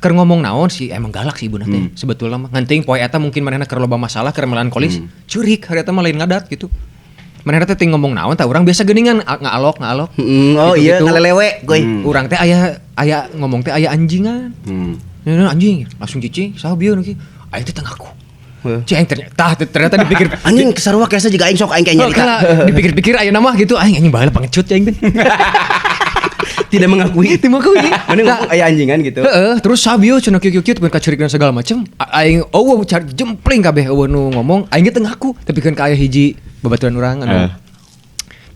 keur ngomong naon sih emang galak sih ibuna teh. Sebetulna mah ngan teuing poe eta mungkin manehna keur loba masalah keur melankolis, ceurik hari eta mah lain ngadat gitu. Manehna teh ngomong naon tah urang biasa geuningan ngaalok. Oh gitu, iya ngalelewe goy. Urang teh aya ngomong teh aya anjingan. Anjing langsung cicing saha bieu nu kieu. Aing teh teu ngaku. Cing aing ternyata dipikir anjing sarua kesa juga aing sok aing kayak nyarita. Dipikir-pikir ayeuna mah gitu aing anjing baheula pengecut aing teh. Tidak mengakui. Tidak mengakui. Mana ngomong aya anjingan gitu. Heeh, terus sabio cenah kieu-kieu kieu kacurik dan segala macem. Aing eueuh jempling kabeh eueuh nu ngomong aing ge teu ngaku tapi kan ka aya hiji babaturan urang anu.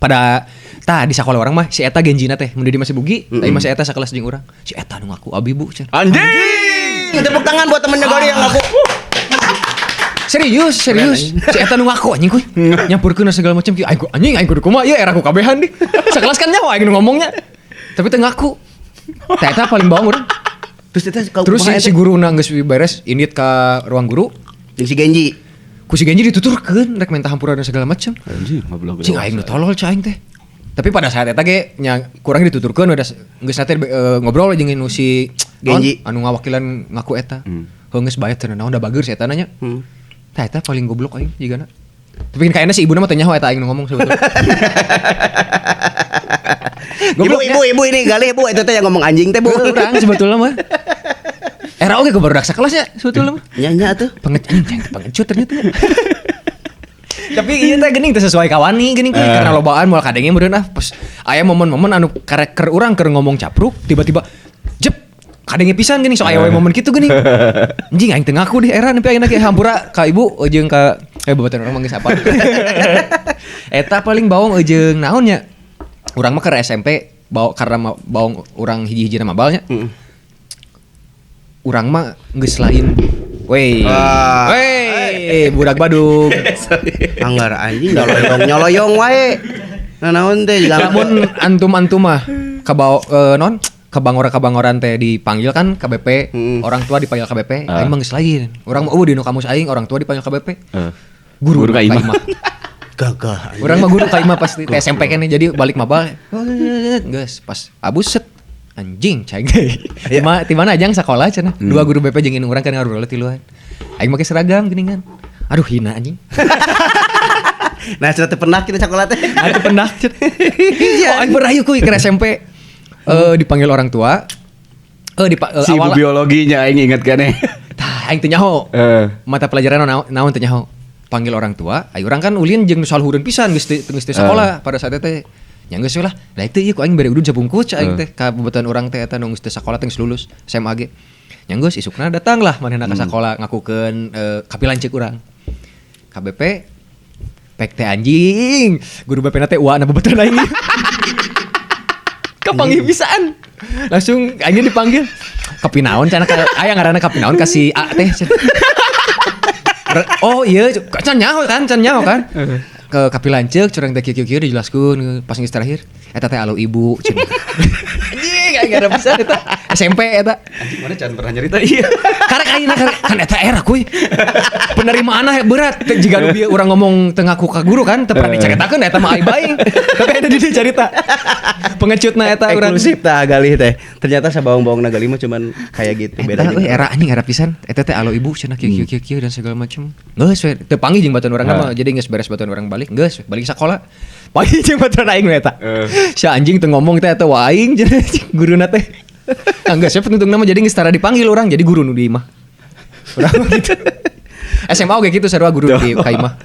Pada tah di sakola urang mah si eta genjina teh mun di masih bugi, tapi masih eta sakelas jeung urang. Si eta nu ngaku abi bu cenah. Anjing. Anjing, tepuk tangan buat temennya Gori yang ngaku. Serius, serius. Si eta nu ngaku anjing kuy. Nyampurkeun segala macam kieu. Aing anjing aing kudu kumaha ieu era ku kabehan di. Sakelas kan nyaho aing nu ngomongnya. Tapi teu ngaku. Tah eta paling bawang urang. Terus eta Terus si guru na geus beres indit ka ruang guru. Jeung si Genji. Ku si Genji dituturkeun rek minta hampura dan segala macam. Anjing, ngobrol. Cing aing nu tolol cai aing teh. Tapi pada saat eta ge nya kurang dituturkeun udah geus teh ngobrol jeung nu si Genji. Anu ngawakilan ngaku eta. Heuh geus bae teh naon da bager si eta nanya. Tah eta paling goblok aing jigana. Tapi kan kayaknya si ibuna mah teu nyaho eta aing nu ngomong sebetulnya. Ibu, ibu, ibu ini Galih, Bu, itu teh yang ngomong anjing teh, Bu. Urang sebetulnya mah. Era oge ke barudak sakelasnya sebetulnya mah. Nya nya atuh. Pengecut, pengecut ternyata. Tapi iya teh geuning teh sesuai kawani geuning kuy karena lobaan moal kadenge meureun ah pas aya momen-momen anu karakter urang keur ngomong capruk tiba-tiba jep kadenge pisan geuning sok aya we momen kitu geuning. Anjing aing teu ngaku di era nepi ayeuna ge hampura ka ibu jeung ka babaturan urang mah geus apa. Eta paling bawong jeung naon nya. Urang mah keur SMP bawa karena bawong urang hiji-hijina mabalnya. Urang mah geus lain. Wey. Wey, budak Badung. Anggar anjing nyoloyong nyoloyong wae. Nah naon teh lamun antum-antum mah kabawa non kabangora-kabangoran teh dipanggil kan KBP, orang tua dipanggil KBP, aing mah geus lain. Urang mah eueuh di nu kamus aing orang tua dipanggil KBP. Guru ka imah. Gagah. Urang mah guru ka imah pas di SMP kan jadi balik mabal. Geus pas abus set anjing cai ge. Di mana ajang sakola cenah. Dua guru BP jeung urang kan ngarulah tiluan. Aing make seragam geuningan. Aduh hina anjing. Nah, sudah terpendak kita sekolah teh. Nah, terpendak. Oh, aing berayu kuy ke SMP. Dipanggil orang tua. Si ibu biologinya aing inget kan eh. Tah, aing teu nyaho. Mata pelajaran naon teu nyaho. Panggil orang tua, aing urang kan ulin jeung nu saluhureun pisan geus teu sakola pada saat teh. Nya geus we lah. Lah itu ieu ku aing bere udud sabungkus aing teh ka babaturan urang teh eta nu geus teu sakola teh geus lulus SMA ge. Nya geus isukna datanglah manehna ka sakola ngakukeun kapilan ceuk urang. KBP pek teh anjing, guru BP na teh uana babaturan aing. Kapanggih pisan. Langsung aing dipanggil. Kapinaon cenah aya ngaranna kapinaon ka si A teh. Oh iya, can nyaho kan. Ke kapilanceuk curang teh kieu-kieu dijelaskeun pas geus terakhir eta teh alo ibu cenah. Anjing aing gara pisan eta SMP eta. Anjing mana can pernah nyerita iya. Karek ayeuna kan eta era kuy. Penerimaanna berat jiga nu bieu urang ngomong teu ngaku ka guru kan teu pernah dicaritakeun eta mah aib aing. Tapi eta di dieu carita. Pengecutna eta urang. Eksklusif tah Galih teh. Ternyata sabawang-bawangna Galih mah cuman kayak gitu beda. Eta euy era anjing era pisan. Eta teh alo ibu cenah kieu kieu kieu dan segala macam. Geus we teu panggih jeung baturan urang mah jadi geus beres baturan urang balik geus balik sakola. Panggih jeung baturan aing we eta. Si anjing teu ngomong teh eta wa aing guruna teh. Geus we penuntung nama jadi geus tara dipanggil urang jadi guru nu di imah. Urang gitu. SMA oge kitu sarua guru di ka imah.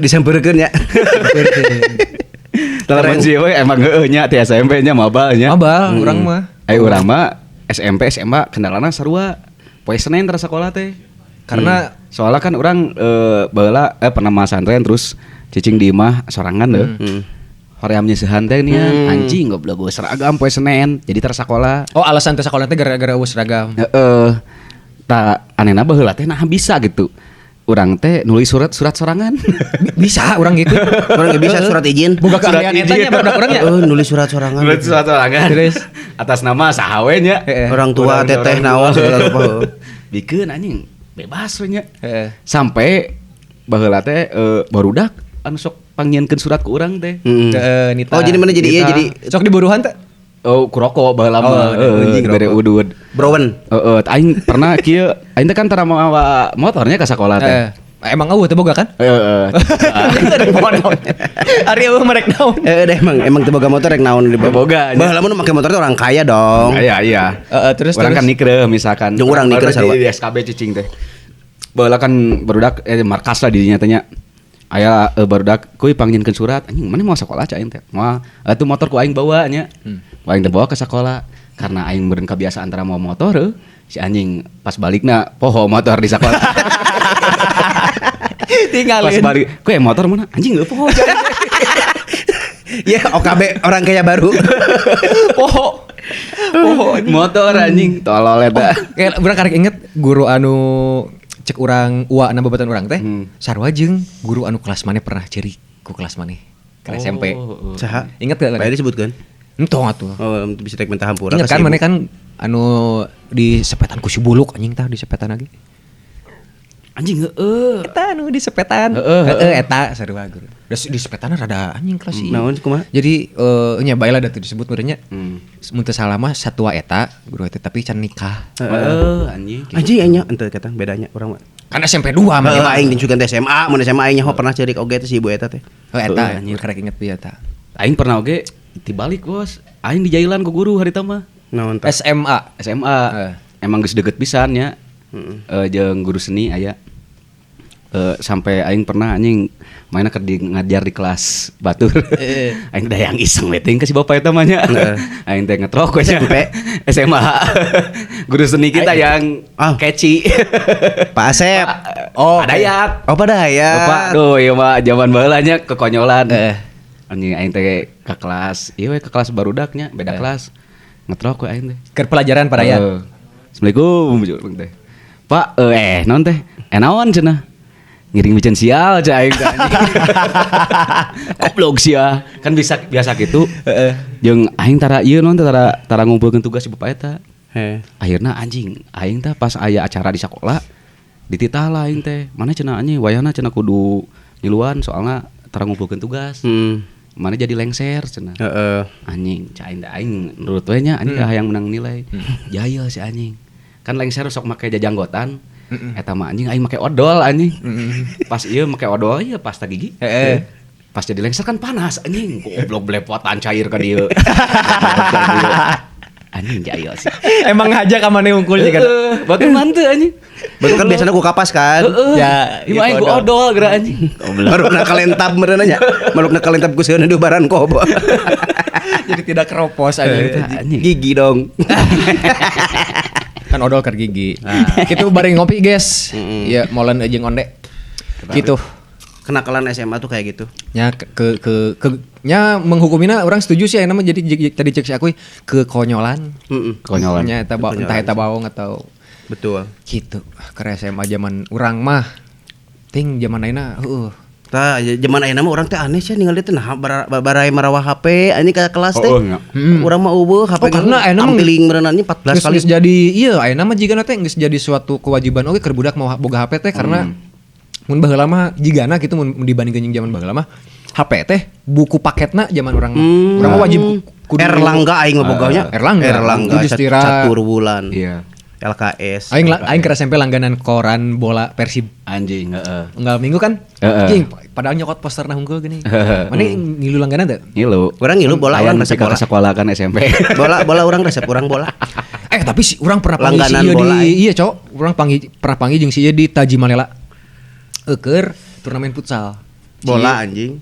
Disampeurkeun nya. Lamun sih we emang heueuh nya ti SMP nya mabal nya. Mabal urang mah. Ai urang mah SMP SMA kendalana sarua poe Senin tara sakola teh. Karena soalnya kan urang baheula pernah masantren terus cicing di imah sorangan deh. Hoream nyeusehan teh nih anjing goblok gua seragam poe Senin jadi tara sakola. Oh alasan teh sakola teh gara-gara eueuh seragam. Heeh. Tah anehna baheula teh nah bisa gitu. Urang teh nulis surat sorangan. Bisa urang gitu. Urang bisa surat izin. Boga keahlian eta nya barudak urang nya. Nulis surat sorangan. Nulis surat sorangan. Terus atas nama saha we nya. Orang tua teteh naon segala rupa. Bikeun anjing bebas we nya. Sampai baheula teh barudak anu sok panggieunkeun surat ku urang teh. Nita. Oh jadi mana jadi iya jadi sok diburuhan teh. Oh kuroko baheula mah anjing bere udud. Browen. Heeh, aing pernah kieu, aing teh kan tara mawa motornya ka sakola teh. Emang eueuh teh boga kan? Heeh. Ari eueuh merek naon? Heeh deh emang teu boga motor rek naon di boga. Baheula mun make motor teh orang kaya dong. Iya iya. Heeh, terus urang kan nikreuh misalkan. Jeung urang nikreuh sarua. Di SKB cicing teh. Baheula kan barudak markas lah di dinya teh nya. Aya barudak kuy panggieunkeun surat anjing mana mau sakola cai aing teh. Moal atuh motor ku aing bawa nya. Ku aing teh bawa ke sakola karena aing meureun kebiasaan tara mawa motor si anjing pas balikna poho motor di sakola. Tinggalin. Pas balik, kuy motor mana? Anjing geus poho. Ya OKB orang kaya baru. Poho. Oh, Motor anjing, tolol eta. Kayak urang karek inget guru anu cek urang ua na babatan urang teh. Sarua jeung guru anu kelas maneh pernah ceurik ku kelas maneh ke SMP. Oh, Saha? Ingat gak? Bae disebutkeun. Entong atuh. Oh, bisa tek minta hampura. Ingat ka kan si ibu. maneh kan anu di sepetan ku si buluk anjing tah di sepetan lagi. Anjing heeh. Eta anu di sepetan. Heeh, Heeh eta sarua guru. Terus di sepetan rada anjing kelas ieu. Naon kumaha? Jadi nya bae lah da teu disebut meureun nya. Mun teu salah mah satua eta guru eta tapi can nikah. Heeh, anjing. Anjing nya ente kata bedanya urang mah. Kan SMP 2 mah. Heeh, aing jeung sugan teh SMA, mun SMA aing nyaho pernah ceurik oge teh si ibu eta teh. Oh eta Heeh, anjir. karek inget pieu eta. Aing pernah oge dibalik, Bos. Aing dijailan ku guru harita mah. Naon tah? SMA. SMA. Emang geus deket pisan nya. Jeung guru seni aya. Sampai aing pernah anjing mainnya keur di ngajar di kelas batur. Aing da yang iseng we teh ke si bapak eta mah nya. Aing teh ngetrok we nya. SMP? SMA. Guru seni kita yang Ah. catchy. Pak Asep. Oh, Pak Dayat. Oh, Pak Dayat. Bapak, duh ieu mah zaman baheula nya kekonyolan. Anjing aing teh ke kelas, ieu we ke kelas barudak nya, beda kelas. Ngetrok we aing teh. Keur pelajaran Pak Dayat. Assalamualaikum urang teh. Pak, naon teh? Naon cenah? Ngiring micen sial cah aing teh anjing. Goblok sia. Kan bisa biasa gitu. Jeung aing tara ieu naon teh tara tara ngumpulkeun tugas si bapak eta. Heh. Akhirna anjing, aing teh pas aya acara di sekolah dititah lah aing teh. Mana cenah anjing wayahna cenah kudu ngiluan soalna tara ngumpulkeun tugas. Mana jadi lengser cenah. Heeh. Anjing, cah aing teh aing nurut we nya anjing hayang menang nilai. Jahil si anjing. Kan lengser sok make jajanggotan. Eta mah anjing aing make odol anjing. Pas ieu make odol ieu pasta gigi. Heeh. Pas jadi lengser kan panas anjing. Goblok belepotan cair ka dieu. Anjing jahil sih. Emang ngaja ka maneh unggul sih kan. Heeh, batur manteu anjing. Betul kan biasanya ku kapas kan. Heeh. Ya, Ieu mah aing ku odol geura anjing. Marukna kalentap meureun nya. Marukna kalentap ku sieun dubaran kobo. Jadi tidak keropos anjing. Anjing. Gigi dong. Kan odol keur gigi. Gitu bareng ngopi, guys. Iya, molen jeung onde. Gitu. Kenakalan SMA tuh kayak gitu. Nya ke nya menghukumina orang setuju sih ayeuna mah jadi tadi cek si aku kekonyolan. Heeh. Kekonyolan. Nya eta entah eta baong atau Betul. gitu. Ke SMA zaman urang mah ting zaman ayeuna heueuh. Tah zaman ayeuna mah urang teh aneh sih ningali teh nah barai marawa HP anjing ka kelas teh. Oh, enggak. Urang mah eueuh HP Oh, karena ayeuna mah tampiling meureun anjing 14 Geus kali. geus jadi iya ayeuna mah jigana teh geus jadi suatu kewajiban oge keur budak mau boga HP teh karena mun baheula mah jigana gitu mun dibandingkeun jeung zaman baheula mah HP teh buku paketna zaman urang mah. Urang mah wajib kudu Erlangga aing mah boganya. Erlangga. Erlangga Yudhistira. Catur Wulan. Iya. LKS. Aing aing ke SMP langganan koran bola Persib. Anjing, heeh. Unggal minggu kan? Heeh. Anjing, padahal nyokot posterna hungkul gini. Mana ngilu langganan teh? Ngilu. Urang ngilu bola, Aya urang nu resep pika bola. ka sekolah kan SMP. Bola bola urang resep urang bola. Tapi si urang pernah panggil si Langganan ieu bola, di eh. iya, Cok. Urang pernah panggil jeung si ieu di Tajimalela. Eueur turnamen futsal. Bola anjing.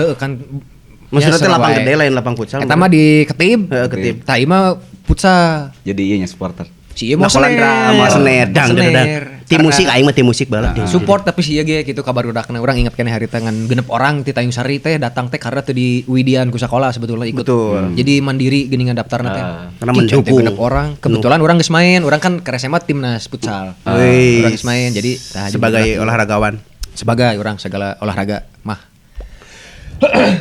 Heeh kan. Maksudnya Ya, teh lapang seru wae. gede lain lapang futsal. Eta mah di Ketib. Heeh, Ketib. Tah ieu mah futsal. Jadi iya nya supporter. Si ieu mah Nah, sener. drama sener dang dang dang. Sener. Tim Karena musik aing mah tim musik bala. Support tapi si ieu ge gitu kabar budakna urang inget keneh harita ngan genep orang ti Tanjung Sari teh datang teh karena teu di Widian ku sakola sebetulnya ikut. Betul. Jadi mandiri geuningan daftarna teh. Karena Cing, teh mendukung. genep orang. Kebetulan urang geus main, urang kan ke SMA timnas futsal. Wih. Urang geus main jadi tah, jadi Sebagai budak. olahragawan. Sebagai orang segala olahraga mah.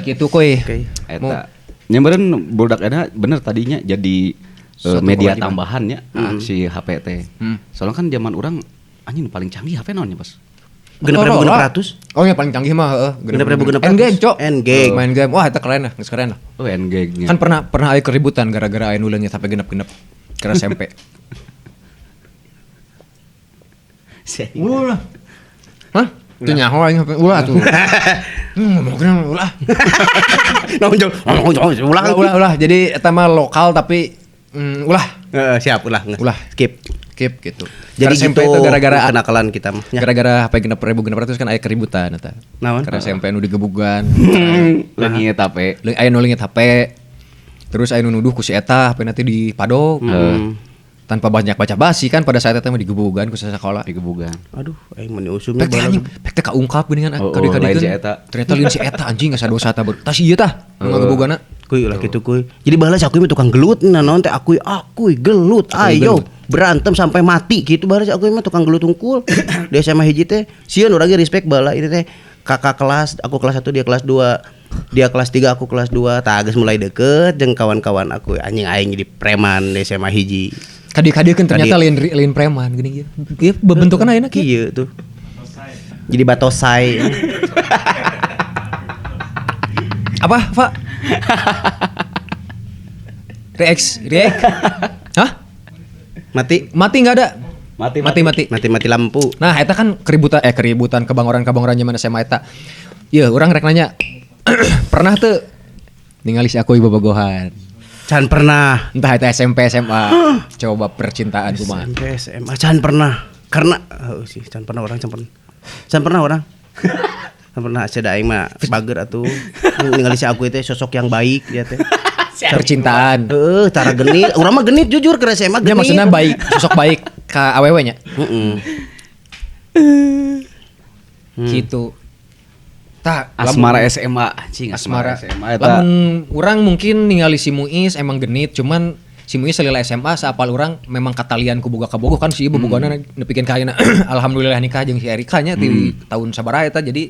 Gitu kuy. Oke. Eta. Nya meureun budak eta bener tadinya jadi Suatu media kewajiban. tambahan ya si HP teh. Soalnya kan zaman orang anjing paling canggih HP naon nya, Bos? 6.600. Oh ya paling canggih mah heeh. 6.600. N-Gage, Cok. N-Gage. Main game. Wah, eta keren lah, geus keren lah. Oh, N-Gage-nya. Kan pernah pernah aya keributan gara-gara aya nu leungit HP genep-genep ke SMP. Ulah. Hah? Teu nyaho aing HP ulah tuh. Ngomongkeun ulah. Naon jauh, ulah. Ulah ulah ulah. Jadi eta mah lokal tapi ulah. Heeh, siap ulah. Ulah. Skip. Skip gitu. Jadi Ke SMP gitu itu gara-gara kenakalan kita mah. Ya. Gara-gara HP 6.600 kan aya keributan eta. Naon? Karena SMP nu digebugan. Leungit HP. Leung aya nu leungit HP. Terus aya nu nuduh ku si eta HP nanti dipadok. Tanpa banyak baca basi kan pada saat eta mah digebugan ku sakola. Digebugan. Aduh, aing meni usumnya Pek teh anjing, pek teh kaungkap geuningan Oh, oh, kadi-kadikeun. lain si eta. Ternyata lain si eta anjing geus dosa ta. Tas ieu tah nu ngagebuganna. Kuy ulah kitu kuy. Jadi baheula si aku mah tukang gelut nah naon teh aku gelut. Ayo berantem sampai mati gitu baheula si aku mah tukang gelut hungkul. Di SMA hiji teh sieun urang ge respect baheula ini teh kakak kelas, aku kelas 1 dia kelas 2. Dia kelas 3 aku kelas 2. Tah geus mulai deket jeung kawan-kawan aku anjing aing jadi preman di SMA hiji. Kadieu-kadieu kan ternyata lain preman geuning ieu. Ieu bebentukan ayeuna kieu tuh. Jadi batosai. Apa, Pak? React. Hah? Mati enggak ada. Mati lampu. Nah, eta kan keributan kebangoran-kebangoran zaman SMA eta. Yeuh, urang rek nanya. Pernah teu ningali si aku bobogohan? Can pernah. Entah eta SMP, SMA. Coba percintaan kumaha. SMP, SMA can pernah. Karena sih can pernah orang can pernah. Can pernah orang. Can pernah asa aing mah bager atuh. Ningali si aku teh sosok yang baik dia teh. Percintaan. Heeh, cara genit. Urang mah genit jujur ke SMA genit. Ya maksudnya baik, sosok baik ka awewe nya. Heeh. Gitu. Tah, asmara SMA anjing, asmara SMA eta. Lamun urang mungkin ningali si Muis emang genit, cuman si Muis salila SMA saapal urang memang katalian ku boga kabogoh kan si ieu bobogana nepikeun ka ayeuna. Alhamdulillah nikah jeung si Erika nya di tahun sabaraha eta jadi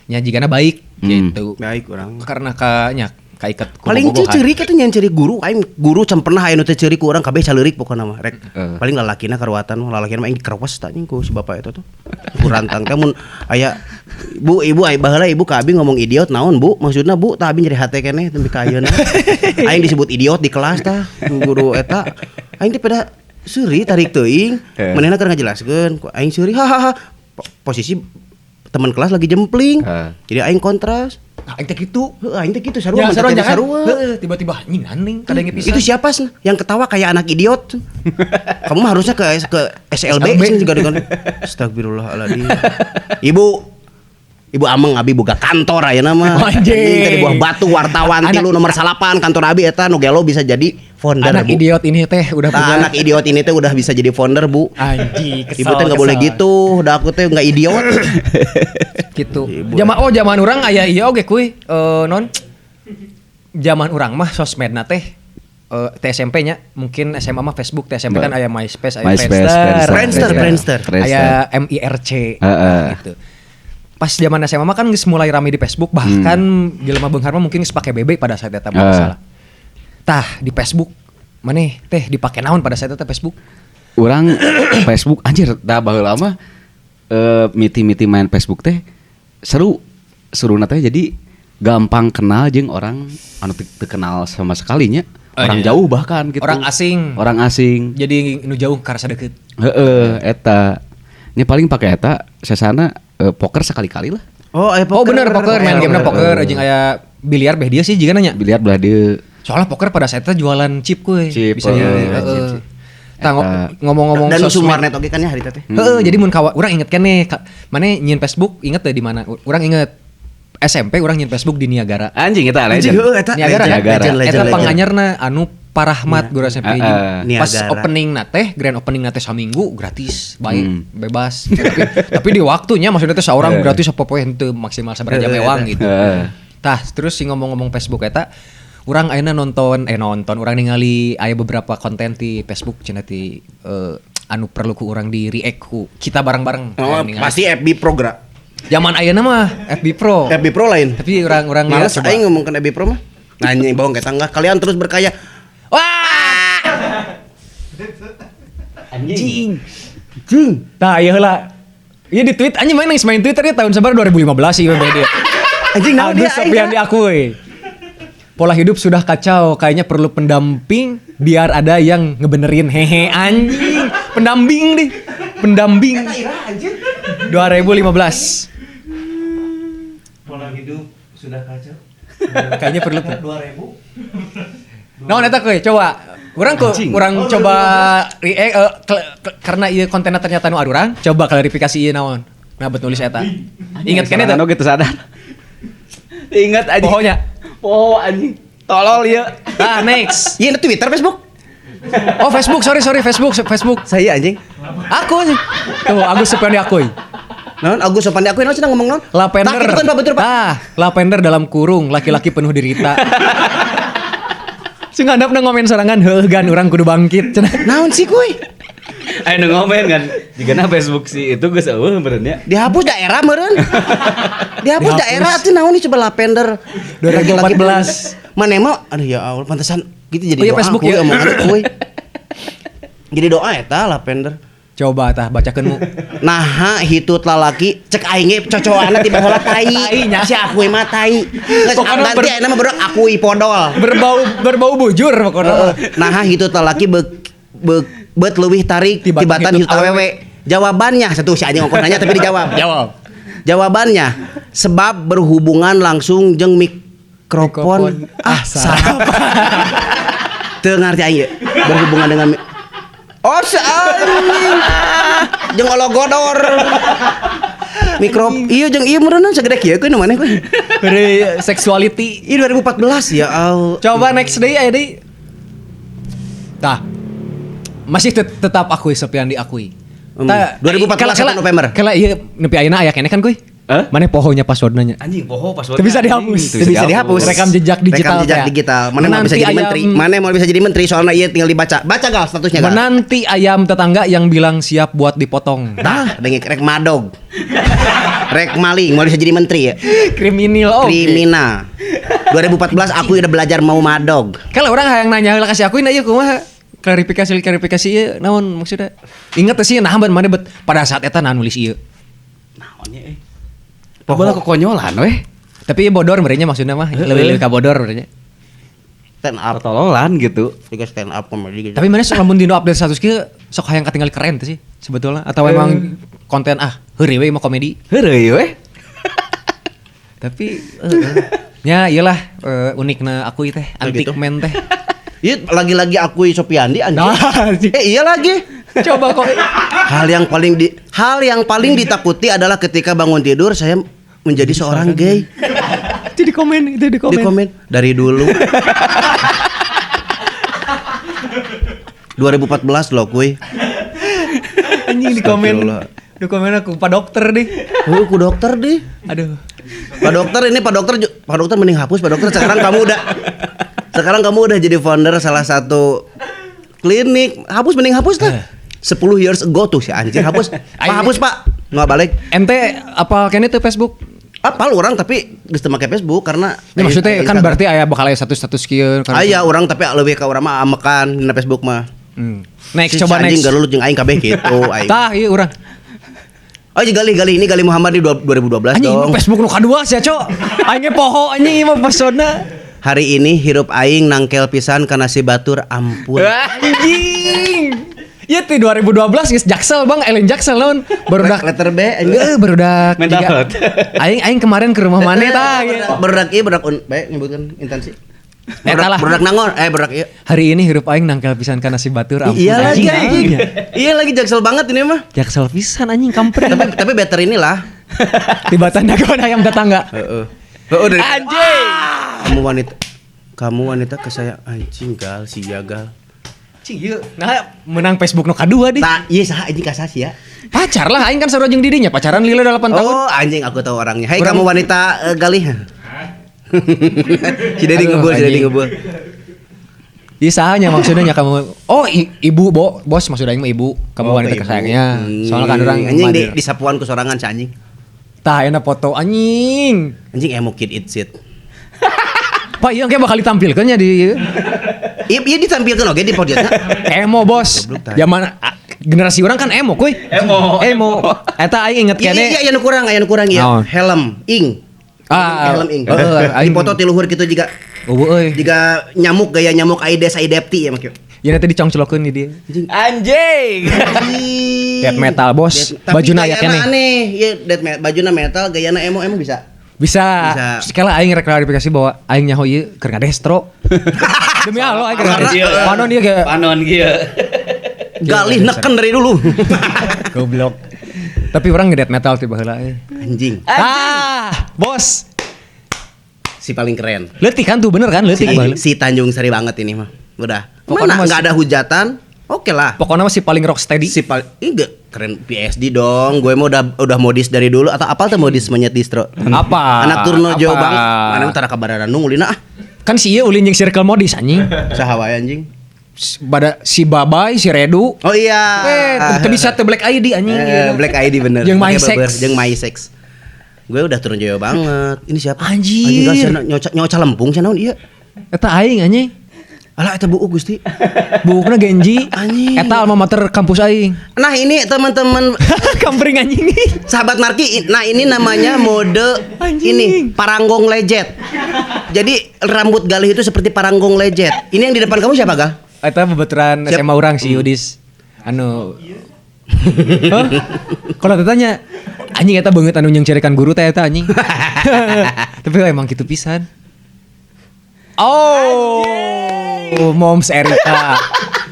nya jigana baik gitu. Baik urang. Karena ka nya kaiket ku paling ceurik eta nyan ceurik guru aing guru can pernah aya nu teu ceurik ku urang kabeh caleurik pokona mah rek. Paling lalakina karuatan lalakina mah aing dikerewas tah anjing ku si bapak eta tuh. Ku rantang teh mun aya bu ibu ai baheula ibu ka abi ngomong idiot naon bu maksudna bu tah abi nyeri hate keneh nepi ka ayeuna. Aing disebut idiot di kelas tah ku guru eta. Aing teh pada seuri tarik teuing manehna keur ngajelaskeun ku aing seuri hahaha posisi teman kelas lagi jempling. Jadi aing kontras. Nah, aing teh kitu. Heeh, aing teh kitu sarua mun teh sarua. Heeh, tiba-tiba anjing naning kadang pisan. Itu siapa sih yang ketawa kayak anak idiot? Kamu mah harusnya ke SLB juga dengan astagfirullahaladzim. Ibu Ameng abi boga kantor ayeuna mah. Anjing teh di buah batu wartawan tilu nomor 8 kantor abi eta nu gelo bisa jadi founder anak bu. Idiot ini teh udah punya. Anak idiot ini teh udah bisa jadi founder bu. Anjing kesel. Ibu teh enggak boleh gitu, udah aku teh enggak idiot. Gitu. Zaman zaman urang aya ieu oge kuy non. Zaman urang mah sosmedna teh TSMP nya mungkin SMA mah Facebook, TSMP kan aya MySpace, aya Friendster, aya MIRC gitu. Pas zaman SMA mah kan geus mulai rame di Facebook, bahkan jelema beunghar mah mungkin geus pake BB pada saat eta mah salah. Tah di Facebook maneh teh dipake naon pada saat eta Facebook? Urang Facebook anjir da baheula mah miti-miti main Facebook teh seru. Seruna teh jadi gampang kenal jeung orang anu teu kenal sama sekalinya. Orang jauh bahkan gitu. Orang asing. Orang asing. Jadi nu jauh karasa deket. Heeh, eta. Nya paling pake eta sesana poker sekali-kali lah. Oh, poker. Oh bener poker, main gamenya poker jeung aya biliar beh dia sih jiga nanya. Biliar belah dia. Soalnya poker pada saat itu jualan chip kuy. Chip, bisa jadi. Heeh. Tah ngomong-ngomong dan musuh warnet oge kan nya harita teh. Heeh, jadi mun kawa urang inget kan nih, mane nyieun Facebook inget teh di mana? Urang inget SMP urang nyieun Facebook di Niagara. Anjing eta legend. Niagara. Eta panganyarna anu Parahmat guru SMP pas opening na teh, grand opening na teh saminggu gratis, baik, bebas. Tapi di waktunya maksudnya teh seorang gratis apa poe henteu maksimal sabaraha jam ewang gitu. Tah, terus si ngomong-ngomong Facebook eta urang ayeuna nonton urang ningali aya beberapa konten di Facebook cenah ti anu perlu ku urang di react ku kita bareng-bareng. Oh, pasti FB Pro gerak. Zaman ayeuna mah FB Pro. FB Pro lain. Tapi urang-urang males aing ngomongkeun FB Pro mah. Nanya bohong ke tangga kalian terus berkaya. Wah! Anjing. Anjing. Tah ieu heula. Ieu di tweet anjing main main Twitter ya tahun sabar 2015 sih dia. Anjing naon dia Agus Sofian diakui. Pola hidup sudah kacau, kayaknya perlu pendamping biar ada yang ngebenerin. Hehe anjing. Pendamping deh. Pendamping. 2015. Pola hidup sudah kacau. Kayaknya perlu 2000. Naon eta kuy, coba. Urang coba react karena ieu kontenna ternyata nu arurang, coba klarifikasi ieu naon. Nah, bet nulis eta. Ingat kan eta? Gitu sadar. Ingat anjing. Pokoknya. Oh anjing. Tolol ieu. Ah, next. Ieu Twitter, Facebook. Oh, Facebook, sorry Facebook, Facebook. Saya anjing. Aku sih. Tuh, Agus Sofian diakui. Naon Agus Sopandi aku naon cenah ngomong naon? Lapender. Tah kitu kan Pak betul Pak. Tah, lapender dalam kurung laki-laki penuh derita. Sing ngandapna ngomen sorangan heuh gan urang kudu bangkit cenah. Naon sih kuy? Ayo nu ngomen kan. Jigana Facebook si itu geus eueuh meureun nya. Dihapus daerah meureun. Dihapus daerah atuh naon nih coba lapender. 2014. Mana mah aduh ya Allah pantesan gitu jadi Oh iya, doa Facebook kuy ya. omongan kuy. Jadi doa eta lapender. Coba tah bacakeun mu. Naha hitut lalaki cek aing ge cocoana ti baheula tai. Tai nya. Si aku mah tai. Geus Pokokna ganti ayeuna mah baru aku podol. Berbau berbau bujur pokokna. Heeh. Naha hitut lalaki beut leuwih tarik Tibatan tibatan hitut hitut awewe. Jawabannya satu si anjing ongkoh nanya tapi dijawab. Jawab. Jawabannya sebab berhubungan langsung jeung mikrofon. Ah, Ah, salah. Teu ngarti aing ye. Berhubungan dengan oh, si anjing. Jeung ologodor. Mikro iya jeung ieu meureunna sagede kieu kuy nu maneh kuy. Beri sexuality. Ieu 2014 ya Allah. Coba next day aya deui. Tah. Masih tetap akui Sopiandi akui. 2014 November. Kala ieu nepi ayeuna aya keneh kan kuy? Hah? Maneh pohonya passwordna nya. Anjing poho password. Teu bisa dihapus. Teu bisa dihapus. Rekam jejak digital. Rekam jejak teh. digital. Mana mau bisa Menanti jadi ayam- menteri? Mana mau bisa jadi menteri soalnya ieu tinggal dibaca. Baca gal statusnya gal. Menanti ayam tetangga yang bilang siap buat dipotong. Tah, dengek rek madog. Rek maling mau bisa jadi menteri ya. Kriminal oh. Kriminal. 2014 aku udah belajar mau madog. Kalau orang hayang nanya heula ka si aku ieu kumaha? Klarifikasi klarifikasi ieu naon maksudnya? Ingat teh sih nah ban maneh bet pada saat eta nah nulis ieu. Naonnya eh. Pokoknya kekonyolan weh. Tapi ieu bodor merenya maksudnya mah lebih ka bodor merenya. Stand up. Tololan gitu. Tiga stand up comedy gitu. Tapi mana sok lamun dino update status kieu sok hayang katinggali keren teh sih sebetulnya atau emang konten ah heureuy we mah komedi. Heureuy weh. Tapi nya iyalah unikna aku teh antik gitu. men teh. Iya lagi-lagi aku Sopiandi anjing. Nah, anjing. Eh iya lagi. Coba kok Hal yang paling ditakuti adalah ketika bangun tidur saya menjadi seorang gay. itu di komen, itu di komen. Di komen dari dulu. 2014 loh kuy. Anjing di komen. Astagfirullah. Di komen aku Pak Dokter deh. Oh, ku dokter deh. Aduh. Pak dokter ini Pak dokter mending hapus Pak dokter sekarang kamu udah jadi founder salah satu klinik. Hapus mending hapus lah. 10 years ago tuh si anjing hapus. Pak hapus Pak. Nggak balik. Ente apa kene tuh Facebook? Apal orang tapi geus teu make Facebook karena Ya, maksudnya kan berarti aya bakal aya status-status kieu kan. Aya orang tapi lebih ke urang mah amekan dina Facebook mah. Next Si coba anjing next. galulut jeung aing kabeh gitu aing. Tah ieu urang. Oh iya Gali ini Gali Muhammad di 2012 Anjing dong. Facebook nu kadua sia, Cok. Aing ge poho anjing ieu mah passwordna. Hari ini hirup aing nangkel pisan kana si batur ampun. Anjing. Ieu teh 2012 geus Jaksel Bang, Ellen Jaksel naon. Barudak Letter B anjing. Heeh, barudak Mental tiga. health. Aing kemarin ke rumah maneh tah. gitu. Barudak ieu barudak bae nyebutkeun intansi. Eta lah. Barudak nangon barudak ieu. Hari ini hirup aing nangkel pisan kana si batur ampun. Iya lagi Anjing, anjing. Iya lagi Jaksel banget ini mah. Jaksel pisan anjing kampret. Tapi better inilah. Tibatan dagoan ayam tetangga. Heeh. Heeh dari Anjing. Kamu wanita ke saya anjing gal sia gal. Cing ieu. Nah, menang Facebook nu kadua deh. Tak, iya saha anjing ka sia. Pacar lah aing kan sarua jeung didinya, pacaran lila 8 tahun. Oh, anjing aku tahu orangnya. Hai Kurang- kamu wanita Galih. Si Dedi Aduh, ngebul, si Dedi anjing. ngebul. Iya sahanya maksudnya nya kamu. Oh, ibu bo, bos maksud aing mah ibu, kamu Oh, wanita ibu. kesayangnya. Soalnya kan orang anjing madir. di sapuan ku sorangan si anjing. Tah enak foto anjing. Anjing emo kid it shit. Pak, iya kayak bakal ditampilkan nya di Iya, iya ditampilkan oke di podcastnya. emo bos. Goblok, tai. Zaman generasi orang kan emo kuy. Emo. Emo. Eta aing inget Iya, kene. iya, iya, nu kurang, aya nu kurang iya. Naon? Helm ing. Ah, helm ing. heeh, aing- Dipoto ti luhur gitu jiga Eueuh euy. jiga nyamuk gaya nyamuk Aedes aegypti ya makyo. Ya nanti dicongclokeun di dia. Anjing. Death metal, bos. Tapi Bajuna aya gayana keneh. aneh. Iya, death metal, bajuna metal, gayana emo emo bisa. Bisa. Bisa. Sekali aing rek klarifikasi bahwa aing nyaho ieu keur ngadestro. Demi Allah aing keur ngadestro. Panon ieu kayak Panon kieu. Galih neken dari dulu. goblok. Tapi orang ngedeath metal tiba heula euy. Anjing, Ah, bos. si paling keren. Leutik kan tuh bener kan leutik Si, baheula. si Tanjung Sari banget ini mah. Udah. Pokoknya Mana masih- nggak ada hujatan. Oke lah. Pokoknya masih paling rock steady. Si paling enggak keren PSD dong. Gue mah udah modis dari dulu atau apal teh modis monyet distro. Apa? Anak turno jauh bang. Mana tara kabaran nungulina ah. Kan si ieu ulin jeung circle modis anjing. Saha wae anjing? Bada si Babai, si Redu. Oh iya. Teu bisa teu Black ID anjing. Black ID bener. Jeung My Sex. Jeung My Sex. Gue udah turun jauh banget. Ini siapa? Anjir. Anjing nyoca lempung cenah naon ieu? Eta aing anjing. Alah eta buuk Gusti. Buukna Genji. Anjing. Eta alma mater kampus aing. Nah ini teman-teman kampring anjing. Sahabat Marki, nah ini namanya mode anjing. Ini paranggong lejet. Jadi rambut Galih itu seperti paranggong lejet. Ini yang di depan kamu siapa, Gal? Eta bebeturan SMA urang si Yudis. Anu. Hah? Kalau ditanya anjing eta beungeut anu jeung cerikan guru teh eta anjing. Tapi emang kitu pisan. Oh, Moms Erika.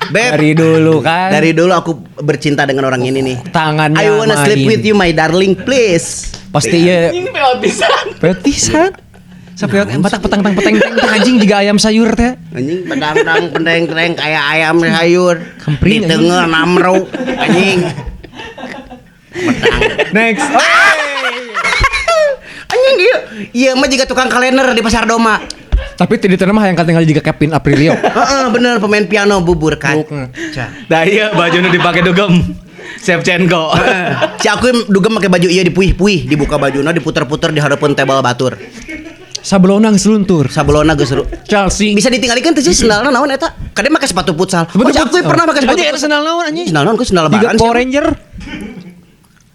Beb, dari dulu kan. Dari dulu aku bercinta dengan orang ini nih. Tangannya I wanna main. Sleep with you my darling, please. Pasti iya. Anjing peot pisan. Peot pisan. Sapeot batak petang tang peteng teng anjing jiga ayam sayur teh. Anjing pedang-pedang pendeng-pendeng kayak ayam sayur. Kempring di tengah namro anjing. Pedang. Next. Anjing dia. Iya mah jiga tukang kalender di pasar Doma. Tapi tidak mah yang katinggal juga Kevin Aprilio. Heeh, bener pemain piano bubur kaca. Nah iya baju nu dipake dugem. Shevchenko. Si aku dugem make baju iya dipuih-puih, dibuka bajuna diputer-puter di hareupeun tebal batur. Sablona geus luntur. Sablona geus Chelsea. Bisa ditinggalikeun teh sih sendalna naon eta? Kade make sepatu futsal. Oh, si aku pernah make sepatu. Anjing sendal naon anjing? Sendal naon ku sendal lebaran. Power Ranger.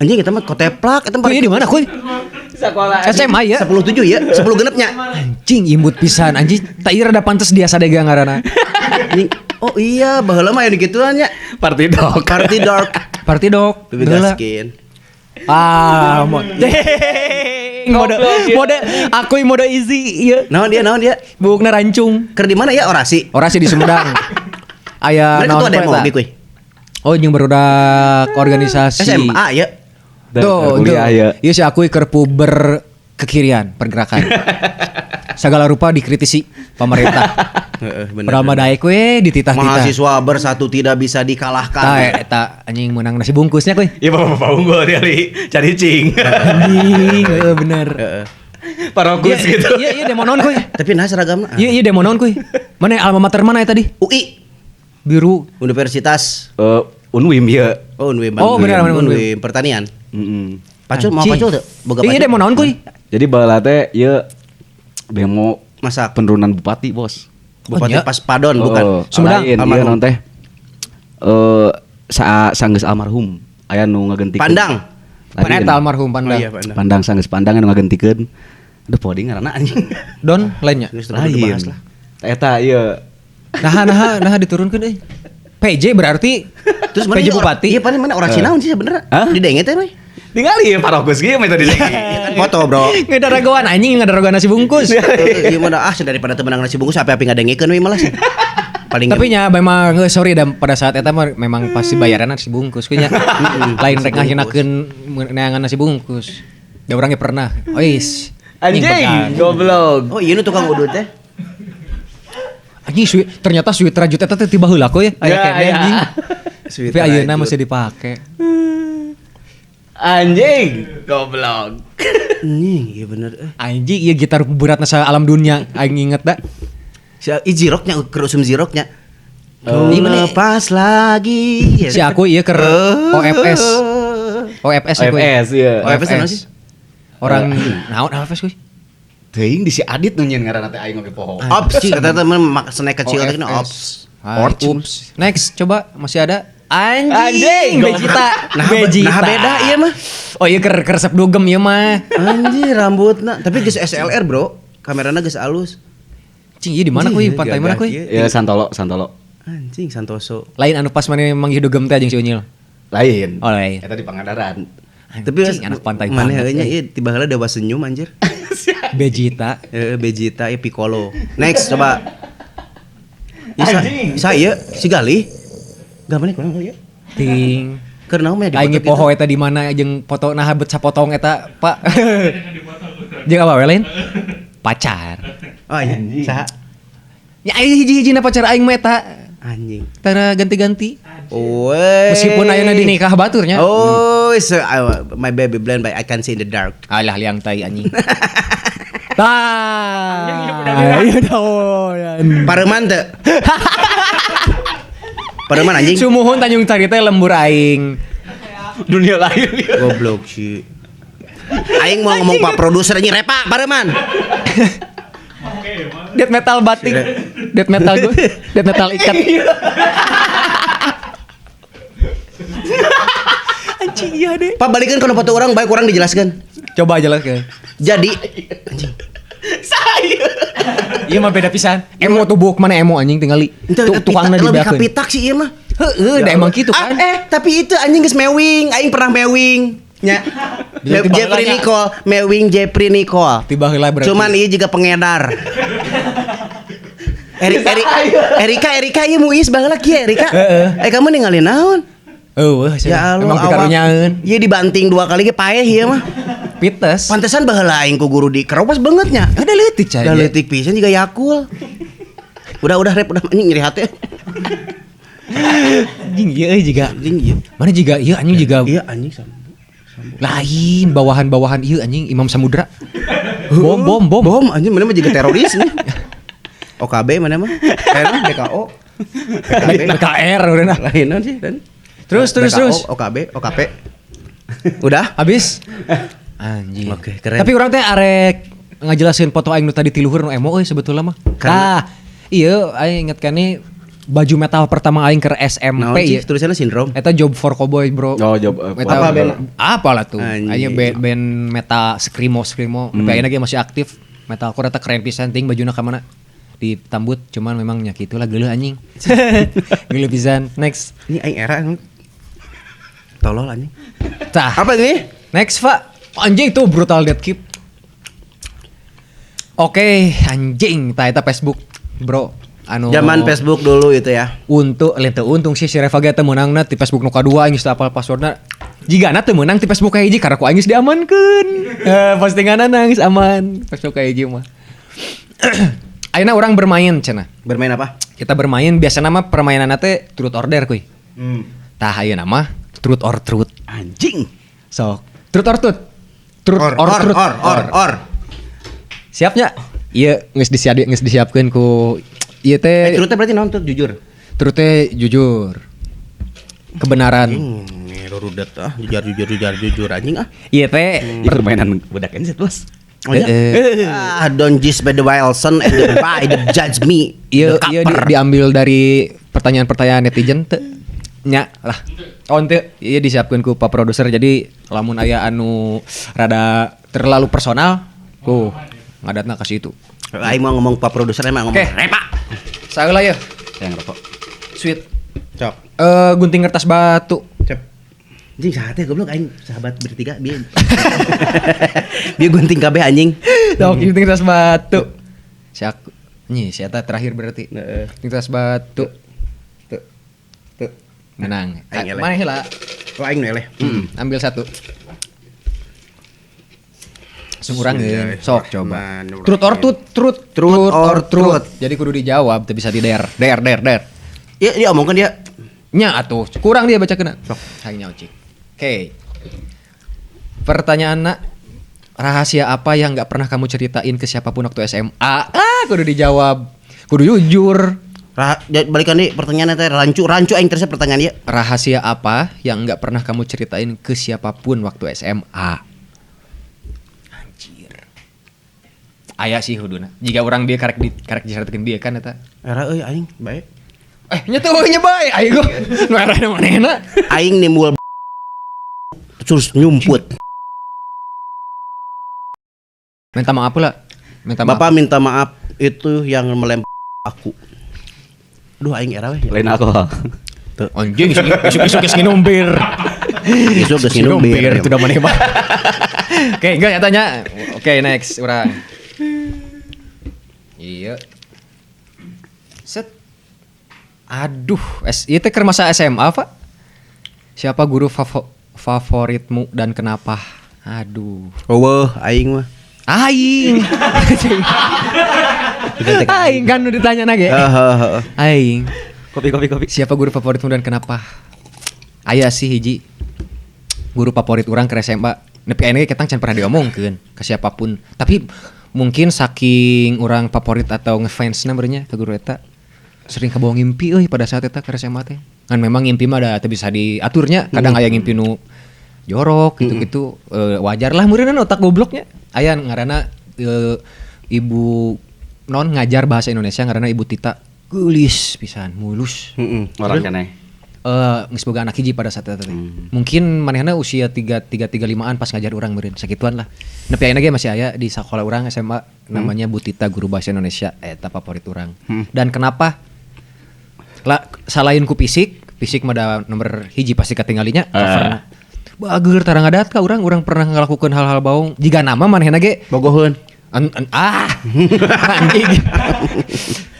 Anjing eta mah koteplak eta mah. Iya di mana kuy? Sekolah SMA ya. 10-7 ya, 10 genepnya. Anjing imut pisan anjing. Tak ieu rada pantes dia sadega ngaranna. Anjing. Oh iya, baheula mah aya digituan nya. Party dog. Party dog. Party dog. Baby Gaskin. Ah, mode mode aku mode easy ieu. Naon dia? Buukna rancung. Keur di mana ya orasi? Orasi di Sumedang. Aya naon demo oge kuy. Oh, jeung barudak organisasi SMA ya. Tuh, kuliah ya. Iya si aku keur puber kekirian pergerakan. Segala rupa dikritisi pemerintah. Heeh, bener. Padahal mah daek we dititah-titah. Mahasiswa bersatu tidak bisa dikalahkan. Tah eta anjing meunang nasi bungkusnya kuy. Iya bapak-bapak unggul dari cari cing. Anjing, heeh bener. Heeh. Parokus gitu. Iya iya demo naon kuy. Tapi nah seragamna. Iya iya demo naon kuy. Mana alma mater mana ya tadi? UI. Biru. Universitas Unwim ya. Oh Unwim. Oh benar Unwim pertanian. Heeh. Pacul mau pacul tuh. Boga pacul. Iya demo naon kuy. Jadi baheula teh ieu demo masak penurunan bupati, Bos. Bupati oh, pas Padon bukan. Sumedang. Almarhum naon teh? Sanggeus almarhum aya nu ngagentikeun. Pandang. Pan eta almarhum Pandang. Oh, iya, Pandang. Pandang sanggeus Pandang anu ngagentikeun. Aduh poho ngaranna anjing. Don lainnya. Lain. Eta ieu. Nah diturunkeun euy. PJ berarti. Terus mana PJ bupati. Iya paling mana orang Cina sih sebenarnya. Didenge teh we. Ningali ya parokus kieu mah tadi. Foto, Bro. Ngedaragoan anjing ngedaragoan nasi bungkus. Iya mana ah daripada teu menang nasi bungkus api-api ngadengekeun we malah sih. Paling tapi nya memang sorry dan pada saat eta mah memang pasti bayaran nasi bungkus kuy nya. Lain rek ngahinakeun neangan nasi bungkus. Da urang ge pernah. Ois. Anjing, goblok. Oh iya nu tukang udut teh. Anjing ternyata sweet rajut eta teh tiba heula kuy aya kene anjing. Tapi ayeuna masih dipake. Anjing, goblok. Anjing, iya bener. Anjing, iya gitar beratna sa alam dunia aing inget da. Si ziroknya keur usum ziroknya. Lepas lagi. Si aku iya keur OFS. OFS aku. OFS iya. OFS naon sih? Orang naon OFS kuy? Teuing di si Adit nu nyeun ngaranna teh aing oge poho. Ops sih kata teman snack kecil teh ops. Ops. Next coba masih ada. Anjing, Vegeta. Vegeta. Nah beda iya mah. Oh iya keur resep dugem ieu mah. Anjir rambutna, tapi geus SLR, Bro. Kamerana geus alus. Cing, ieu di mana kuy? Pantai mana kuy? Ya Santolo. Anjing Santoso. Lain anu pas maneh manggih dugem teh jeung si Unyil. Lain. Oh lain. Eta di Pangandaran. Tapi anak pantai maneh heuh nya ieu tiba heula dewa senyum anjir. Vegeta. Heeh, Vegeta ieu Piccolo. Next coba. Anjing. Saya si Galih. Gak mana kurang ya? Ting. Keur naon mah aing poho eta di mana jeung foto nah bet sapotong eta, Pak. Jeung apa we lain? Pacar. Oh iya, saha? Ya aing hiji-hijina pacar aing mah eta. Anjing. Tara ganti-ganti. Woi. Meskipun ayeuna dinikah baturnya. Oh, so, my baby blind but I can see in the dark. Alah liang tai anjing. Tah. Iya daun. Pareman teu? Pareman anjing. Sumuhun Tanjung Sari teh lembur aing. Dunia lain. Goblok sih. Aing mau ngomong Pak produser anjing repa pareman. Death metal batik. Death metal gue. Death metal ikat. Anjing iya deh. Pak balikan ke foto orang baik kurang dijelaskan. Coba jelaskan. Jadi anjing. Saya. Iya mah beda pisan. Emo tuh buuk mana emo anjing tinggali. Tukangna lebih dibeakeun. kapitak sih ieu mah. Heeh, da emang kitu kan. Tapi itu anjing geus mewing, aing pernah mewing. Nya. Jeffrey Nicole, mewing Jeffrey Nicole. Tiba heula berarti. Cuman ieu juga pengedar. Erika ieu muis baheula kieu Erika. Eh kamu ningali naon? Eueuh, ya Allah, emang pikarunyaeun. Ieu dibanting 2 kali ge paeh ieu mah. Pites. Pantesan baheula aing ku guru di keropas banget nya. Ada leutik cai. Da leutik pisan juga Yakul. Udah rep udah anjing nyeri hati. Anjing ieu juga. Anjing ieu. Mana juga ieu anjing juga. Iya anjing sama. Lain bawahan-bawahan ieu anjing Imam Samudra. Bom bom bom. Bom anjing mana mah juga teroris nih. OKB mana mah? BKO. BKR udah nah. Lainan sih dan. Terus. OKB, OKP. Udah? Habis? Anjing. Oke, keren. Tapi orang teh arek ngajelasin foto aing nu tadi ti luhur nu emo euy sebetulnya mah. Nah, iya aing inget kan nih baju metal pertama aing ke SMP nah, ya. Tulisannya sindrom. Eta Job for Cowboy, bro. Oh, Job metal. Apa band? Apalah tuh. Aing band metal screamo. Tapi aing lagi masih aktif. Metalcore eta keren pisan ting bajuna ka mana? Ditambut cuman memang nya kitu lah geuleuh anjing. Geuleuh pisan. Next. Ini aing era tolol anjing. Tah. Apa ini? Next, Pak. Anjing tuh brutal death keep. Oke, anjing tah eta Facebook, bro. Anu zaman Facebook dulu itu ya. Untuk lain teu untung sih si Reva ge teu meunangna ti Facebook nu kadua aing geus apal passwordna. Jigana teu meunang ti Facebook kahiji karena ku aing geus diamankeun. Postinganna geus aman. Facebook kahiji mah. Ayeuna urang bermain cenah. Bermain apa? Kita bermain biasana mah permainanna teh truth or dare kuy. Tah ayeuna mah truth or truth. Anjing. Sok. Truth or truth. Truth or truth. Or. Siapnya? Iya, geus disiapkeun ku ieu teh. Truth berarti naon tuh jujur. Truth teh jujur. Kebenaran. Rudet ah, jujur anjing ah. Ieu teh permainan budak NZ, Bos. Oh, iya? Don't judge by the Wilson and the by the judge me. Iya, diambil dari pertanyaan-pertanyaan netizen teh. Nya lah. Oh ente iya disiapkeun ku Pak Produser jadi lamun aya anu rada terlalu personal ku ngadatna ka situ. Aing mau ngomong Pak Produser emang ngomong. Oke, repa. Saheula ye. Yang rokok. Sweet. Cok. Gunting kertas batu. Cep. Anjing saha teh goblok aing sahabat bertiga bieu. Bieu gunting kabeh anjing. Sok gunting kertas batu. Si aku nyi si eta terakhir berarti. Heeh. Gunting kertas batu. Menang. Mana heula? Oh aing nu eleh. Ambil satu. Langsung urang sok coba. Truth or truth, truth or truth. Jadi kudu dijawab, teu bisa di der. Der. Iya, dia omongkeun dia. Nya atuh, kurang dia baca kena. Sok. Hayang nyaho cik. Oke. Pertanyaanna, rahasia apa yang enggak pernah kamu ceritain ke siapapun waktu SMA? Ah, kudu dijawab. Kudu jujur. Balikan nih pertanyaannya teh rancu aing terus pertanyaan ieu. Rahasia apa yang enggak pernah kamu ceritain ke siapapun waktu SMA? Anjir. Aya sih huduna. Jika orang dia karek dicaritakeun dia kan eta. Era euy aing bae. Nya teu nya bae aing gua. Nu erana manehna. Aing nimbul terus nyumput. Minta maaf lah. Minta maaf. Bapak minta maaf itu yang melempar aku. Aduh aing era we. Lain alkohol. Anjing isuk-isuk geus nginum bir. Isuk geus nginum bir itu udah maneh mah. Oke, enggak nyatanya. Oke, next urang. Iya. Set. Aduh, ieu teh keur masa SMA, Pak. Siapa guru favoritmu dan kenapa? Aduh. Eueuh, aing mah. Aing. Aing kan udah ditanya nage. Aing. Kopi kopi kopi. Siapa guru favoritmu dan kenapa? Aya sih hiji guru favorit urang ke SMA. Nepi ayeuna ge ketang can pernah diomongkeun ke siapapun. Tapi mungkin saking urang favorit atau ngefansna meureun nya ke guru eta sering kabawa ngimpi euy pada saat eta ke SMA teh. Kan memang ngimpi mah da teu bisa diaturnya, kadang aya ngimpi nu jorok gitu-gitu, wajar lah meureun otak gobloknya. Aya ngaranna ibu non ngajar bahasa Indonesia ngaranna Ibu Tita. Geulis pisan, mulus. Heeh. Orang keneh. Geus boga anak hiji pada saat eta teh. Mungkin manehna usia 3 3 35-an pas ngajar urang meureun, sakituan lah. Nepi ayeuna ge masih aya di sakola urang SMA namanya Bu Tita guru bahasa Indonesia eta favorit urang. Dan kenapa? Lah salain ku fisik, fisik mah da nomor hiji pasti katinggalinya coverna. Bager tara ngadat ka urang, urang pernah ngalakukeun hal-hal baong. Jiga nama manehna ge Bogoheun. An, an, ah anjing.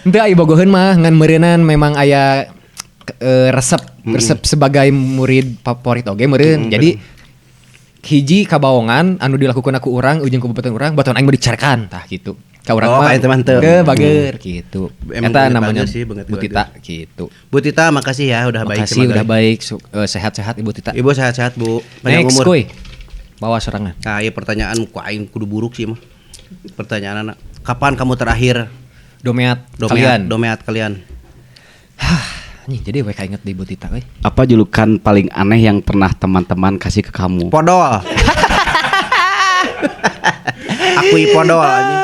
Henteu aya bogoheun mah ngan meureunan memang aya resep resep sebagai murid favorit oge meureun. Jadi hiji kabaongan anu dilakukan ku urang ujung ku bebaturan urang, baturan aing mah dicarekan tah gitu. Ka urang Oh, mah ka eta mah henteu. Ke bager gitu. Emang Eta banget namanya bager sih, banget Bu Tita gitu. Bu Tita makasih ya udah baik Makasih sama udah kami. baik, sehat-sehat Ibu Tita. Ibu sehat-sehat Bu. Panjang Next umur. kuy. Bawa serangan. Nah, iya pertanyaan ku aing kudu buruk sih mah. Pertanyaan anak, kapan kamu terakhir Domeat domeat kalian. domeat kalian? Hah, anjing jadi we kainget di Ibu Tita euy. Apa julukan paling aneh yang pernah teman-teman kasih ke kamu? Podol. Akui podol anjing.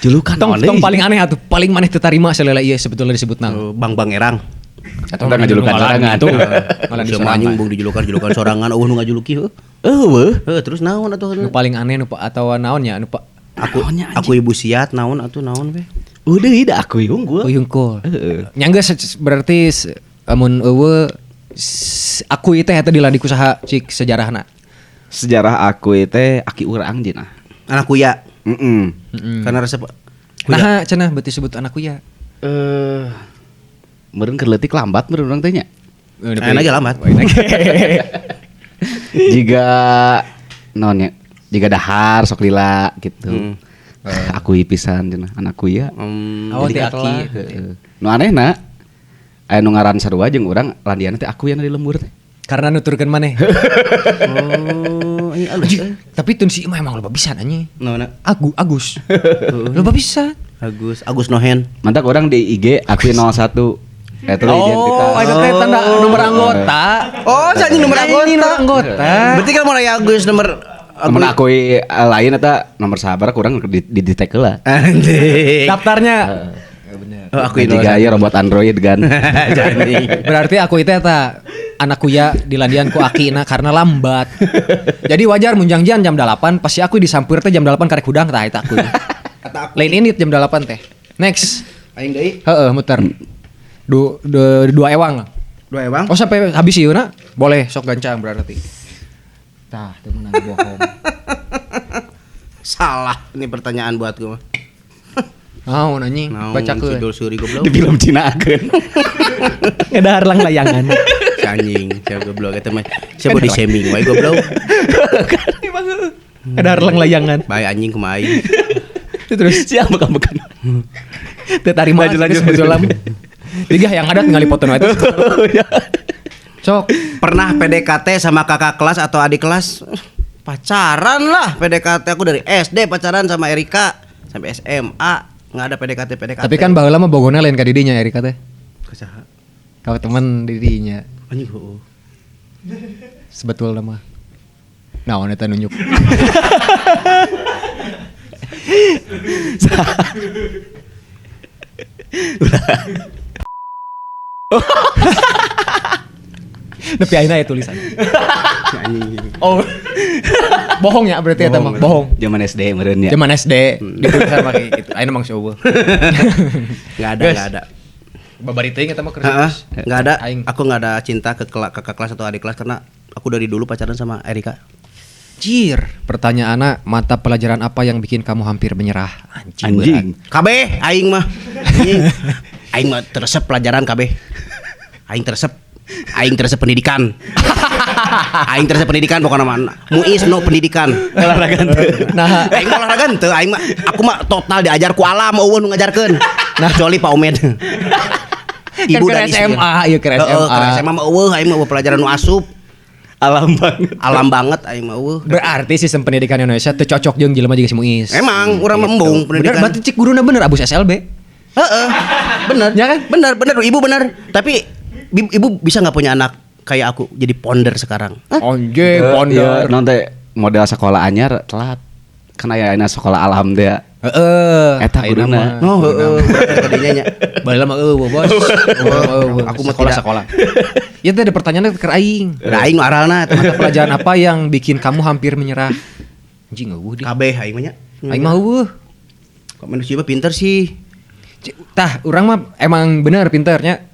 Julukan Tong, aneh. tong paling aneh atuh, paling maneh teu tarima salila ieu sebetulnya disebut naon. Oh, Bang Bang Erang. Atau Entah ngajulukan sorangan. Tuh. Malah di Sama sorangan. anjing bung dijulukan-julukan sorangan eueuh nu ngajuluki heuh. Eueuh. Heuh, terus naon atuh? Nu paling aneh nu atau naon nya nu Aku Naonnya, anjing? aku ibu siat naon atuh naon we. Udah ida aku unggul. Oh yungkul. Heeh. Nya geus berarti amun eueuh aku ieu teh eta diladi ku saha cik sejarahna. Sejarah aku teh aki urang jina. Anak kuya. Heeh. Karena resep kuya. Nah, cenah berarti sebut anak kuya. Eh meureun keur leutik lambat meureun urang teh nya. Ayeuna ge lambat. Jiga naon nya? Jiga dahar sok lila gitu. Aku pisan cenah anak kuya. Oh, Jadi teh aki. aki. Heeh. Nu anehna aya nu ngaran sarua jeung urang landiana teh aku yang di lembur teh. Karena nuturkeun maneh. Oh, ini alus euy. Tapi tun si imah emang loba pisan anjing. Naonna? Agus. Loba pisan. Agus Agus Nohen. Mantak orang di IG aku 01. Eta identitas. Oh, eta teh tanda nomor anggota. Oh, si anjing nomor Anjing, anggota. nomor anggota. Berarti kan mulai Agus nomor Amun aku lain eta nomor sabar kurang di detek heula. Anjing. Daftarnya. Oh, aku ini Jika aya robot Android kan. Anjing. Berarti aku itu eta anak kuya di landian ku akina karena lambat. Jadi wajar mun jangjian jam 8 pasti aku disampir teh jam 8 karek hudang tah eta aku. Lain ini jam 8 teh. Next. Aing deui. Heeh, muter. Dua ewang. Dua ewang. Oh sampai habis ieu na? Boleh sok gancang berarti. Tah, teu meunang bohong. Salah ini pertanyaan buat gue mah. Naon anjing, Naon bacakeun. sidul suri goblok. Di film Cina akeun. Ngedahar lang layangan. Si anjing, siapa goblok eta mah. Siapa body shaming wae goblok. Ngedahar lang layangan. Bae anjing kumaha aing. Terus Siapa bukan. teu tarima Lanjut, lanjut, sebetulnya. lanjut. Tiga yang ada tinggal dipoto nu eta. Sok. Pernah PDKT sama kakak kelas atau adik kelas? Pacaran lah PDKT aku dari SD pacaran sama Erika sampai SMA nggak ada PDKT PDKT. Tapi kan baheula mah bogona lain ka didinya Erika teh. Kasaha? Ka temen didinya. Anjing heueuh. Sebetulnya mah. Naon eta nunjuk. Nepi ayeuna aya tulisan. Oh. Bohong ya berarti eta mah, bohong. Zaman SD meureun ya. Zaman SD ditulisan make gitu. Ayeuna mah eueuh. Nggak ada, Guys. nggak ada. Babari teuing eta mah keur Heeh, nggak ada. Aing. Aku nggak ada cinta ke kakak kelas atau adik kelas karena aku dari dulu pacaran sama Erika. Jir, pertanyaanna mata pelajaran apa yang bikin kamu hampir menyerah? Anjing. Anjing. KB aing mah. Anjing. Aing mah teresep pelajaran KB. Aing teresep. Aing teresep pendidikan. Aing teresep pendidikan pokoknya mah. Muis no pendidikan. Olahraga teu. Nah, Aing mah olahraga henteu, aing mah aku mah total diajar ku alam eueuh nu ngajarkeun. Nah, kecuali Pak Omed. Ibu kan dan istri. SMA, ieu keur SMA. Heeh, keur SMA mah eueuh aing mah pelajaran nu asup. Alam banget. Alam banget aing mah eueuh. Berarti sistem pendidikan Indonesia teu cocok jeung jelema jiga si Muis. Emang urang mah embung Bener, pendidikan. berarti cik guruna bener abus SLB. Heeh. Bener. Ya kan? Bener, bener ibu bener. Tapi ibu bisa nggak punya anak kayak aku jadi ponder sekarang? Hah? Anjing, ponder. Iya, nanti model sekolah anyar telat. Kan aya ayeuna sekolah alam teh. Heeh. Eta guruna. Oh, heeh, tadinya nya. Baheula mah eueuh, bos. Aku mah sekolah tidak. sekolah. Ya teh ada pertanyaan keur aing. Da aing nu aralna eta Mata pelajaran apa yang bikin kamu hampir menyerah? Anjing eueuh di. kabeh aing mah nya. Aing mah eueuh. Kok manusia mah pinter sih. Tah, urang mah emang bener pinternya.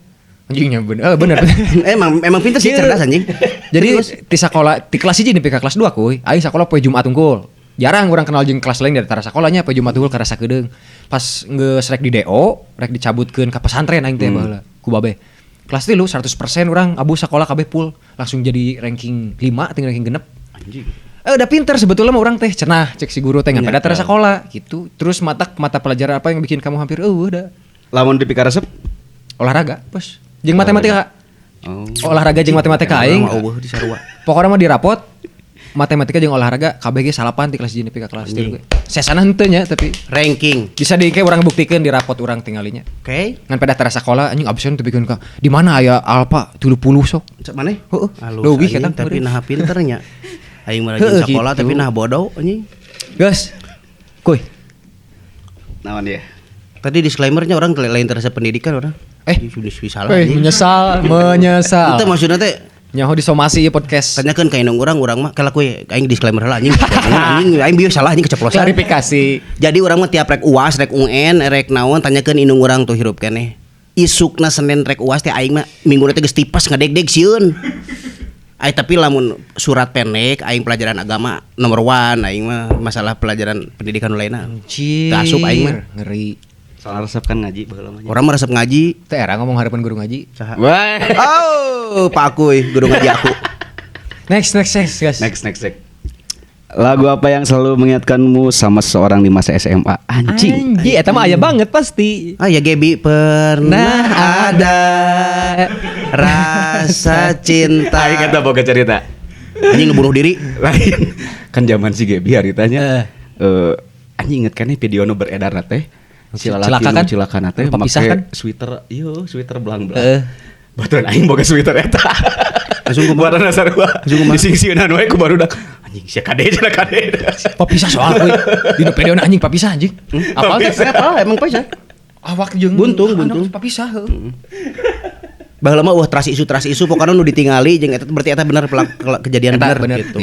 Anjingnya bener, bener. Emang pinter sih, cerdas anjing. Jadi di sekolah di kelas 1 nepi ka kelas 2 kuy, aing sekolah poe Jumat unggul. Jarang urang kenal jeung kelas lain dari tara sekolahnya poe Jumat unggul karasa kedeung. Pas geus rek di DO, rek dicabutkeun ka pesantren aing teh baheula ku babe. Kelas 3 100% urang abu sekolah kabeh full, langsung jadi ranking 5 tinggal ranking 6. Anjing. Udah pinter sebetulnya mah urang teh cenah cek si guru teh ngan pada tara sekolah gitu. Terus mata pelajaran apa yang bikin kamu hampir eueuh da? Lamun dipikaresep Olahraga, bos. Jeung matematika. Oh. Olahraga jeung matematika aing. Urang mah eueuh di sarua. Pokoknya mah di rapot matematika jeung olahraga KBG salapan di kelas 1 nepi ka kelas 3. Sesana henteu nya tapi Ranking. bisa di kayak urang buktikeun di rapot urang tinggalinya. Oke. Ngan pada tara sekolah anjing absen teu pikeun ka di mana aya alpa 30 sok. Cek maneh? Heeh. Halus, Leuwih anjing, eta tapi nah pinternya. Aing mah Heeh, rajin sekolah gitu. tapi nah bodoh anjing. Gas. Kuy. Naon dia? Tadi disclaimernya orang lain terasa pendidikan orang. Sudah salah. anjing. Menyesal, menyesal. Itu maksudnya teh Nyaho disomasi ieu podcast. tanyakeun ka indung urang, urang mah kalau kuy aing disclaimer heula anjing. Anjing aing bieu salah anjing keceplosan. Klarifikasi. Jadi urang mah tiap rek UAS, rek UN, rek naon tanyakeun indung urang tuh hirup keneh. Isukna Senin rek UAS teh aing mah minggu teh geus tipes ngadegdeg sieun. Ai tapi lamun surat pendek aing pelajaran agama nomor 1 aing mah masalah pelajaran pendidikan nu lainna. Anjir. Teu asup aing mah. Ngeri. Soalnya resep kan ngaji baheula mah. Orang mah resep ngaji. Teh era ngomong harapan guru ngaji. Saha? Wah. Oh, Pak Akuy, guru ngaji aku. Next, next, next, guys. Next, next, next. Lagu apa yang selalu mengingatkanmu sama seseorang di masa SMA? Anjing. Anjing, eta mah aya banget pasti. Ah ya Gaby pernah ada rasa cinta. Aing kata boga cerita. Anjing bunuh diri. Lain. Kan zaman si Gaby haritanya. Anjing inget kan video nu beredar teh. Si lalaki Cilaka nu kan? cilaka teh Lupa pisah make kan? Sweater, iya sweater belang-belang. Baturan aing boga sweater eta. Langsung kumaha? Warna sarua. Disingsieunan wae ku barudak. Anjing sia kade cenah kade. Papisah soal kuy. Dina video anjing papisah anjing. Apal teh? Apa emang papisah? Awak jeung Buntung, buntung. Papisah heuh. Baheula mah wah trust isu pokoknya nu ditingali jeung eta berarti eta bener kejadian Eta bener gitu.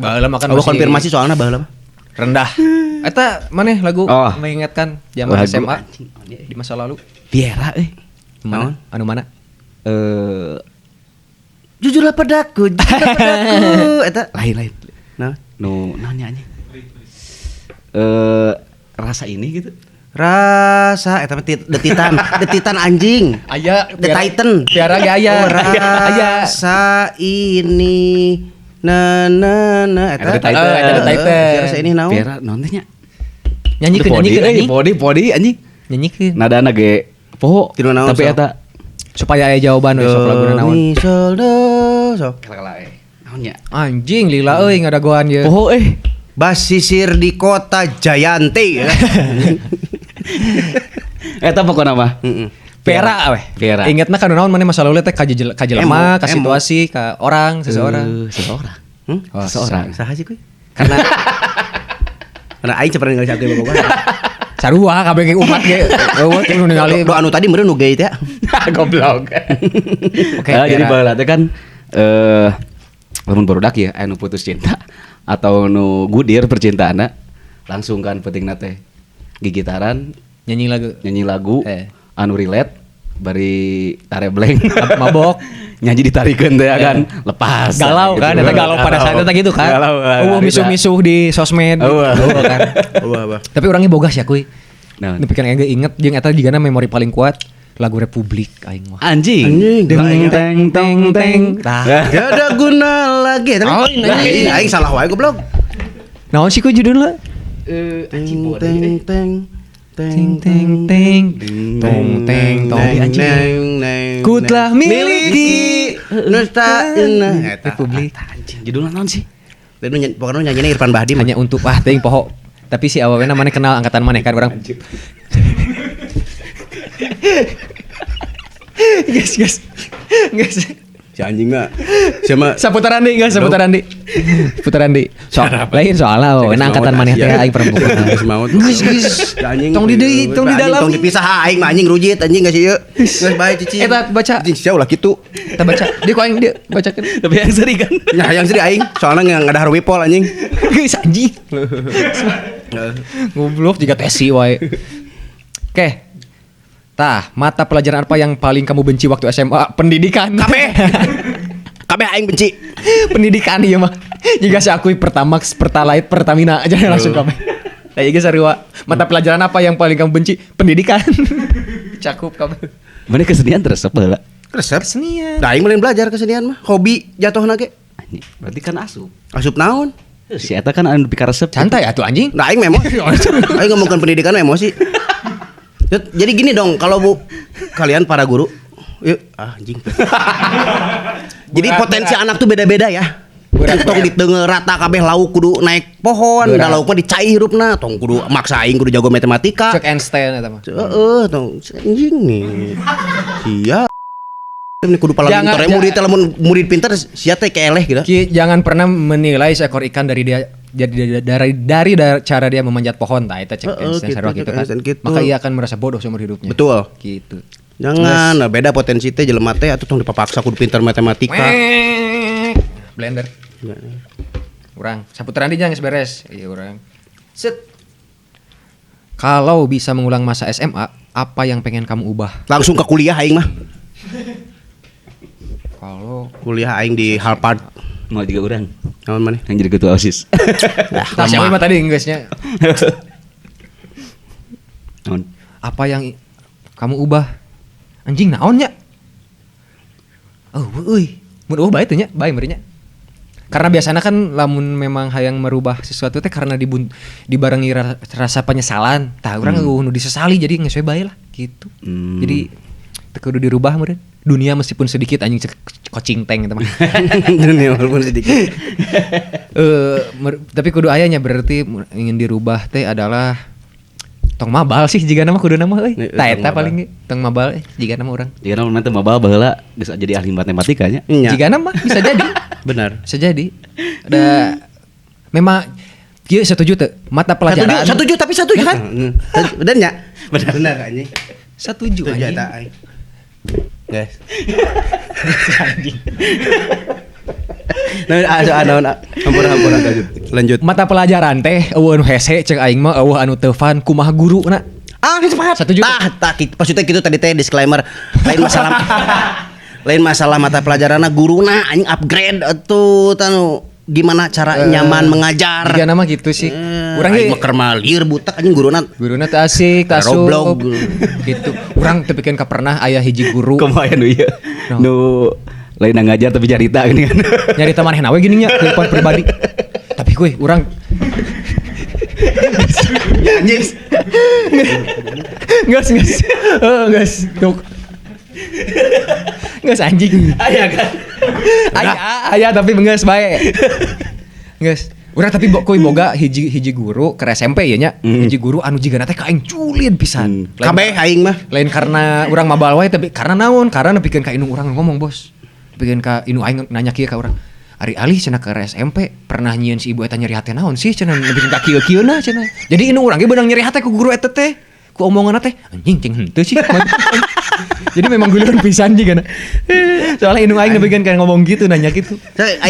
Baheula mah kan Eueuh masih konfirmasi soalna baheula mah. rendah. Eta maneh lagu mengingatkan zaman Lagu. SMA di masa lalu. Tiera euy. Mana? Anu mana? Jujurlah padaku, jujurlah padaku eta. Lain-lain. Nah, Nu naonnya anjing? Rasa ini gitu. Rasa eta mah The Titan, The Titan anjing. Aya The Titan. Tiara ge aya. Oh, Aya. rasa ini na na na eta. Eta The Titan. Eta The Titan. Si rasa ini naon? Tiara naon teh nya? Nyanyikeun nyanyikeun anjing. Podi anjing. Nyanyikeun. Nadana ge poho. Tinu naon, Tapi sok? eta Supaya aya jawaban we sok laguna naon. Mi sol do sok. kala-kala naon nya? Anjing lila euy ngadagoan ye. Poho eh. Basisir di kota Jayanti. Eta pokona mah. Heeh. Pera weh. Piera. Ingatna ka naon maneh masa lalu teh ka jelema, ka Emo. situasi, ka orang, seseorang. Seseorang. Hmm? Oh, Seseorang. Saha sih kuy? Karena karena aing pernah ningali aku bobogohan. Sarua kabeh ge umat ge. Eueuh teh nu ningali. Do anu tadi meureun nu gay teh. Goblok. Oke, jadi Piera. baheula teh kan lamun barudak ya anu putus cinta atau nu gudir percintaanna langsung kan pentingna teh gigitaran Nyanyi lagu. nyanyi lagu anu relate bari tarebleng Mabok. nyanyi ditarikeun teh kan lepas Galau kan, gitu. eta galau pada saat itu gitu kan. Galau. Misuh-misuh di sosmed. Eueuh. Eueuh kan. Eueuh, apa? Tapi orangnya bogas ya kuy. Naon? Nepi kan aing inget jeung eta jigana memori paling kuat lagu Republik aing mah. Anjing. Anjing. Deng teng teng teng. Tah. Gak ada guna lagi. Tapi Oh, ini. aing salah wae goblok. Naon sih kuy judulna? Teng teng teng Teng teng teng tong teng tong neng neng Ku telah miliki Nusa Republik. Anjing, judulna naon sih? Pokoknya nyanyinya Irfan Bahdim. Hanya untuk wah teuing poho. Tapi si awawena maneh kenal angkatan maneh kan urang. Guys, guys. Guys. Si anjing mah. Siapa? Saputaran deui, guys, saputaran deui. Putaran deui. Lain soalnya awawena angkatan maneh teh aing perempuan. Geus, geus. Tong di deui, tong di dalam. Tong dipisah aing mah anjing rujit anjing geus ieu. Geus bae cicing. Eta baca. Anjing sia ulah kitu. Kita baca. Dia ku aing dia bacakeun. Tapi yang seri kan. Nya hayang seri aing, soalnya ngadahar wipol anjing. Geus anjing. Goblok juga tesi wae. Oke. Tah, mata pelajaran apa yang paling kamu benci waktu SMA? Pendidikan. Kabeh. Kabeh aing benci. Pendidikan ieu mah. Jika si akui Pertamax, Pertalite, Pertamina aja langsung kabeh. Nah, ieu sarua. Mata pelajaran apa yang paling kamu benci? Pendidikan. Cakup kabeh. Mana kesenian resep baheula. Resep. Kesenian. Nah, aing mah lain belajar kesenian mah. Hobi jatuhna ge. Anjing, berarti kan asup. Asup naon? Si eta kan anu pikaresep. Santai atuh anjing. Nah, aing mah emosi. Aing ngomongkeun pendidikan mah emosi. Jadi gini dong, kalau bu kalian para guru, yuk ah, anjing. Jadi Berat, potensi berat. anak tuh beda-beda ya. Berat, Tong berat. diteungeul rata kabeh lauk kudu naik pohon, Berat. da lauk mah dicai hirupna, tong kudu maksa aing kudu jago matematika. Cek Einstein eta mah. Heeh, tong anjing nih. Sia. Ini kudu paling Jangan- pinter, ya, murid teh lamun murid pinter sia teh keeleh gitu. Ki, jangan pernah menilai seekor ikan dari dia jadi dari cara dia memanjat pohon tah eta cek Heeh, Einstein gitu, sarua cek gitu kan. Einstein gitu. Maka ia akan merasa bodoh seumur hidupnya. Betul. Gitu. Jangan, nah, beda potensi teh jelema teh atuh tong dipapaksa kudu pinter matematika. Weng. Blender. Urang, saputaran di jangan beres. Iya urang. Set. Kalau bisa mengulang masa SMA, apa yang pengen kamu ubah? Langsung ke kuliah aing mah. Kalau Kuliah aing di Harvard. Mau juga urang Naon maneh? yang jadi ketua OSIS. Nah, Tah siapa mah tadi geusnya. Naon? Apa yang kamu ubah? Anjing naon nya? Oh, euy. Mun eueuh bae teh nya, bae meureun nya. Karena biasanya kan lamun memang hayang merubah sesuatu teh karena dibarengi rasa penyesalan. Tah urang eueuh nu disesali jadi geus we bae lah gitu. Jadi teu kudu dirubah meureun. Dunia meskipun sedikit anjing cek coaching tank eta mah. Dunia walaupun sedikit. Tapi kudu ayahnya berarti ingin dirubah teh adalah tong mabal sih jika nama kudu nama euy. Nih, Tah tong eta mabal. paling ge tong mabal jika nama urang. Jika nama teh mabal baheula geus jadi ahli matematika nya. Nya. Jika nama bisa jadi. Benar. Bisa jadi. Ada memang kieu setuju teu mata pelajaran. Setuju, tapi setuju Ya kan? Benar nya? Benar. Benar anjing. Setuju Setuju anjing. eta aing. Guys. Anjing. Nah, naon, ampun ampun lanjut. Lanjut. Mata pelajaran teh eueuh nu hese cek aing mah eueuh anu teu fun kumaha guruna. Ah, sepakat. Setuju. Tah, tah, maksudnya gitu tadi teh disclaimer. Lain masalah lain masalah mata pelajaranna guruna anjing upgrade atuh tanu gimana cara nyaman mengajar. Jika nama gitu sih. Urang Aing ge mah keur malir butak anjing guruna. guruna teu asik, teu asup. Roblog. Gitu. Urang teu pikeun ka pernah aya hiji guru. Kumaha aya nu ieu? No. Nu lain ngajar tapi carita gini kan. Nyarita manehna we gini nya kehidupan pribadi. Tapi gue urang Anjing. Nges nges. Heeh, nges. Duk. Nges anjing. Aya kan. Aya, aya tapi nges bae. Nges. Urang tapi kuy boga hiji hiji guru ke SMP ya nya. Hiji guru anu jigana teh ka aing julid pisan. Lain- Kabeh aing mah. Lain karena urang mabal wae tapi karena naon? Karena nepikeun ka indung urang ngomong, Bos. Nepikeun ka indung aing nanya kieu ka urang. Ari alih cenah ke SMP pernah nyieun si ibu eta nyeri hate naon sih cenah nepikeun ka kieu-kieuna cenah. Jadi indung urang ge beunang nyeri hate ku guru eta teh. Ku omonganna teh anjing cing henteu sih. Jadi memang gulian pisan jigana. Soalnya indung aing nepikeun ka ngomong gitu nanya gitu.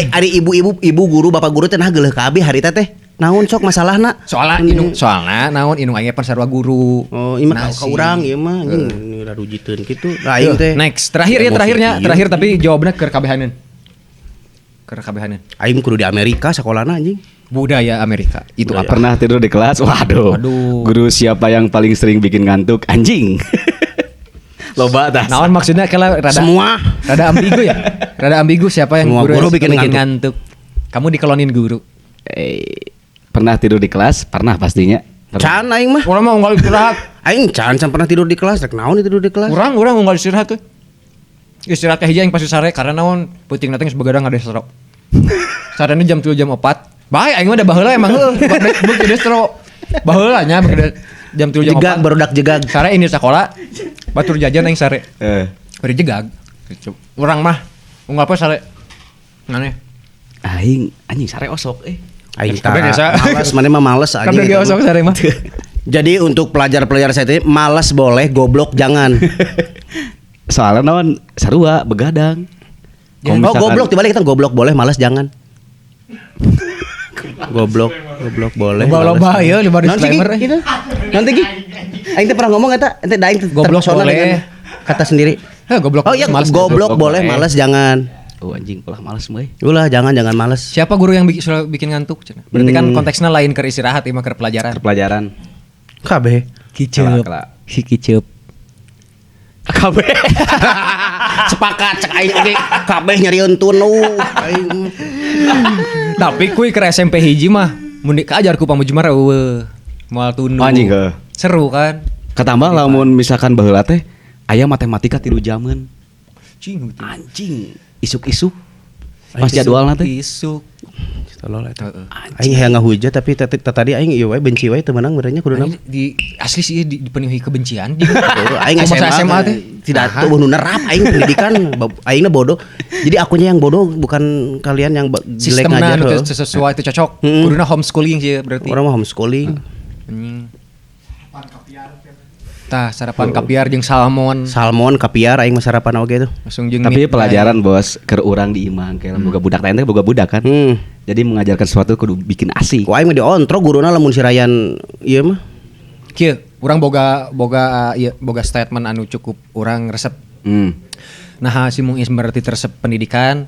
Ari ibu-ibu, ibu guru, bapak guru teh nah geuleuh kabeh harita teh. Naon sok masalahna? Soalnya indung soalna naon indung aing pan sarua guru. Oh, ieu mah Nah, ka urang ieu mah anjing rarujiteun kitu. Lah aing teh. Next, terakhir ya Emosi terakhirnya, ieu. terakhir tapi jawabannya ke kabehaneun. Ke kabehaneun. Aing kudu di Amerika sakolana anjing. Budaya Amerika itu Budaya. apa? Pernah tidur di kelas? Waduh. Waduh. Guru siapa yang paling sering bikin ngantuk? Anjing. Loba tah. Naon maksudnya kalau rada Semua. rada ambigu ya? Rada ambigu siapa yang Semua guru, guru yang bikin bikin ngantuk. Kamu dikelonin guru. Pernah tidur di kelas? Pernah pastinya. Pernah. Can aing mah. Urang mah unggal istirahat. Aing can can pernah tidur di kelas, rek naon tidur di kelas. Urang urang unggal istirahat tuh. Istirahat ka hiji aing pasti sare karena naon peuting teh geus begadang ngadestro. Sarena jam 3 jam 4. Bae aing mah da baheula emang heuh beuki destro. Baheula nya jam 3 jam 4. Jegag barudak jegag. Sare ini sekolah batur jajan aing sare. Eh. Bari jegag. Gitu. Urang mah unggal poe sare. Ngane. Aing anjing sare osok eh. Aing Kabeh tara. biasa. Males maneh mah males anjing. Kabeh ge eta mah. osok sare mah. Jadi untuk pelajar-pelajar saya ini malas boleh, goblok jangan. Soalnya naon sarua begadang. Oh, Kalau misalkan- goblok dibalik kita goblok boleh, malas jangan. Goblok, goblok boleh. Loba-loba males ieu, jangan. loba Naon sih, Ki? disclaimer, eh. Gitu. Nanti Ki. Aing teh pernah ngomong eta, ente da aing teh Goblok terpesona boleh. dengan kata sendiri. Heh, goblok. Oh iya, males. goblok Goblok boleh, boleh. malas jangan. Oh anjing ulah males mah. eh. Ulah jangan jangan males. Siapa guru yang bikin selalu bikin ngantuk? Cenah? Berarti kan konteksnya lain ke istirahat, ieu mah ke pelajaran. Pelajaran. Kabeh. Kiceup. Kela, kela. Si kiceup. KB. Sepakat cek aing oge kabeh nyarieun tunu. Aing. Tapi kuy ke SMP hiji mah mun dikajar ku pamujmar eueuh. Moal tunduh. Anjing, heuh. Seru kan? Ketambah lamun misalkan baheula teh aya matematika 3 jaman. Cing. Anjing, isuk-isuk. Pas jadwalna teh. Isuk. Tolol eta. Aing hayang ngahujat tapi tadi aing ieu wae benci wae teu meunang beureunya kudu Aing di asli sih dipenuhi kebencian. Aing Masa SMA, SMA teh tidak Aha. tuh nu nerap aing pendidikan aingna bodoh. Jadi akunya yang bodoh bukan kalian yang jelek Sistemna ngajar. nu Heuh. teu sesuai teu cocok. Hmm. Kuduna homeschooling sih berarti. Orang mah homeschooling. Anjing. Tah sarapan kapiar jeung salmon. Salmon kapiar aing mah sarapan oge tuh. Langsung jeung Tapi mie. pelajaran bos keur urang di imah kayak boga budak teh boga budak kan. Hmm. Jadi mengajarkan sesuatu kudu bikin asik. Ku aing mah diontrok guruna lamun si Ryan ieu mah. Kieu, urang boga boga ieu boga statement anu cukup urang resep. Hmm. Nah, si Muis berarti teresep pendidikan,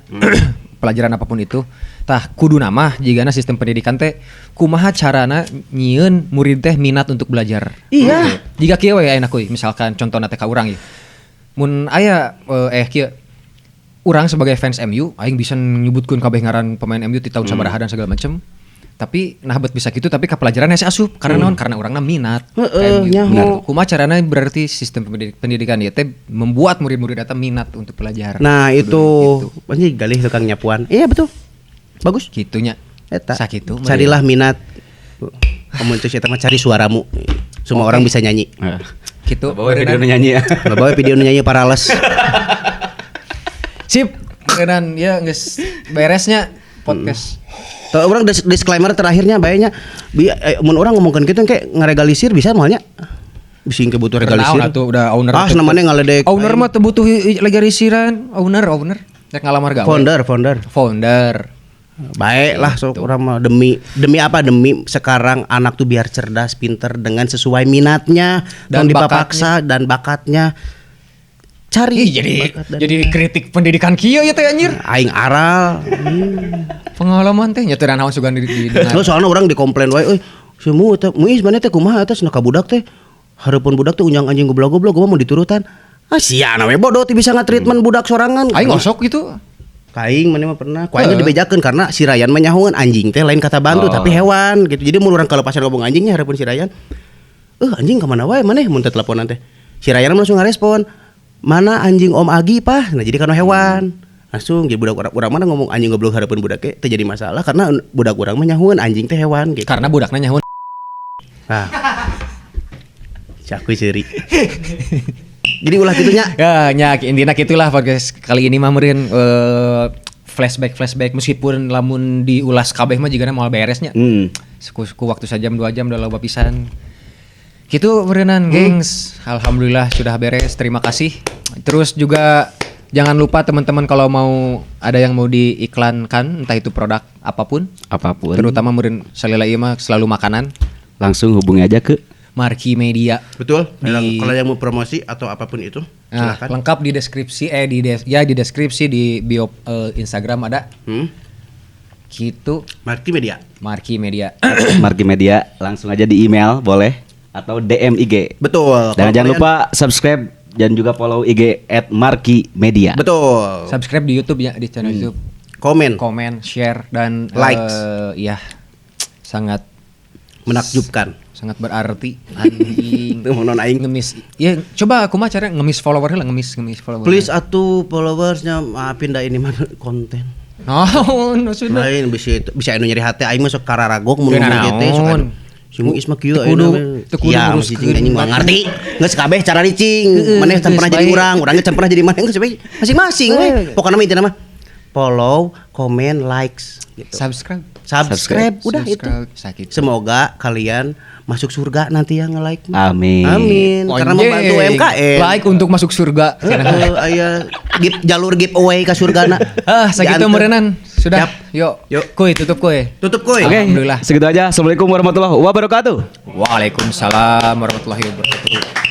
pelajaran apapun itu. Tah kudu nama jigana sistem pendidikan teh kumaha carana nyieun murid teh minat untuk belajar. Iya. Jika kieu we ayeuna kuy, misalkan contohna teh ka urang ieu. Mun aya kieu urang sebagai fans MU aing bisa nyebutkeun kabeh ngaran pemain MU ti tahun sabaraha dan segala macem. Tapi nah bet bisa gitu tapi ka pelajaran hese asup karena naon? Karena urangna minat. ka Heeh, MU. nyaho. Benar. Kumaha carana berarti sistem pendidikan ieu teh membuat murid-murid eta minat untuk belajar. Nah, Kudu itu gitu. anjing galih tukang nyapuan. Iya betul. Bagus. Gitunya. Eta. Sakitu. Carilah minat. Kamu itu eta mah cari suaramu. Semua orang bisa nyanyi. Gitu. Bawa video nyanyi ya. Nggak bawa video nyanyi parales. Sip. Beneran ya geus beresnya podcast. Tuh, orang disclaimer terakhirnya baiknya bi mun orang ngomongkeun kitu kayak ngaregalisir bisa moalnya. Bisa yang butuh regalisir. Naon atuh udah owner. Ah, namanya ngaledek. Owner mah teu butuh legalisiran, owner owner. Rek ngalamar gawe. Founder, founder. Founder. Baiklah sok orang mah demi demi apa? Demi sekarang anak tuh biar cerdas, pinter dengan sesuai minatnya Dan dan dipaksa dan bakatnya. Cari Ih, jadi bakat dan- jadi kritik pendidikan kieu ya teh anjir. aing aral. Pengalaman teh nya teu naon sugan di dengar. Terus soalnya orang dikomplain wae, euy, si mu teh muis mana teh kumaha eta cenah ka budak teh. Hareupeun budak teh unjang anjing goblok-goblok gua mah mau diturutan. Ah sia we bodoh teu bisa ngatreatment budak sorangan. Aing osok gitu. Kaing mana mah pernah. Ku aing Heeh. dibejakeun karena si Ryan mah nyahoeun anjing teh lain kata bantu Oh. tapi hewan gitu. Jadi mun urang kalepasan ngomong anjingnya hareupeun si Ryan. Eh anjing ka mana wae maneh mun teh teleponan teh. Si Ryan mah langsung ngarespon, "Mana anjing Om Agi, Pah?" Nah, jadi kana hewan. Langsung jadi budak urang urang mana ngomong anjing goblok hareupeun budak ge teu jadi masalah karena budak urang mah nyahoeun anjing teh hewan gitu. Karena budakna nyahoeun. Ah. Cakuy seuri. Jadi ulah kitunya. Ya, nya intina kitulah podcast kali ini mah meureun flashback flashback meskipun lamun diulas kabeh mah jigana moal beresnya. Hmm. Suku-suku waktu sajam 2 jam udah loba pisan. Gitu berenang, gengs. Alhamdulillah sudah beres. Terima kasih. Terus juga jangan lupa teman-teman kalau mau ada yang mau diiklankan entah itu produk apapun, Apapun. terutama meureun salila ieu mah selalu makanan, Langsung hubungi aja ke Marki Media. Betul. Di- Kalau yang mau promosi atau apapun itu, Nah, silakan. lengkap di deskripsi di deskripsi di bio Instagram ada Hmm. gitu Marki Media. Marki Media. Marki Media, langsung aja di email boleh atau DM IG. Betul. Dan Kalau jangan kalian- lupa subscribe dan juga follow IG @markimedia. Betul. Subscribe di YouTube ya di channel YouTube. Komen. Komen, share dan Likes. iya. Sangat Menakjubkan. Sangat berarti anjing. Itu mau non aing. Ngemis. Ya, coba aku mah cara ngemis follower lah, ngemis ngemis follower. Please atuh followersnya, maafin dah ini mah konten. Naon maksudna? Lain bisa bisa anu nyeri hati aing mah sok kararagok mun Teu ngomong gitu sok nanaon. anu. Si Muis mah kieu Teu kudu- teu kudu Iya, nguruskeun cicing anjing mah ngarti. Geus kabeh cara cicing. Heeh, Maneh can geus pernah jadi bae. urang, urang ge can pernah jadi maneh geus bae. Masing-masing we. Eh. Pokokna mah intina mah follow, komen, likes gitu. Subscribe. Subscribe, udah itu. Subscribe, sakit. Semoga kalian masuk surga nanti yang nge-like mah. Amin. Amin. Karena membantu Anjing. UMKM. Like untuk masuk surga. Heeh, aya jalur giveaway ka surgana. Ah, sakitu Diantar. meureunan. Sudah. Siap. Yuk. Yuk. Kuy, tutup kuy. Tutup kuy. Oke, Alhamdulillah. segitu aja. Assalamualaikum warahmatullahi wabarakatuh. Waalaikumsalam warahmatullahi wabarakatuh.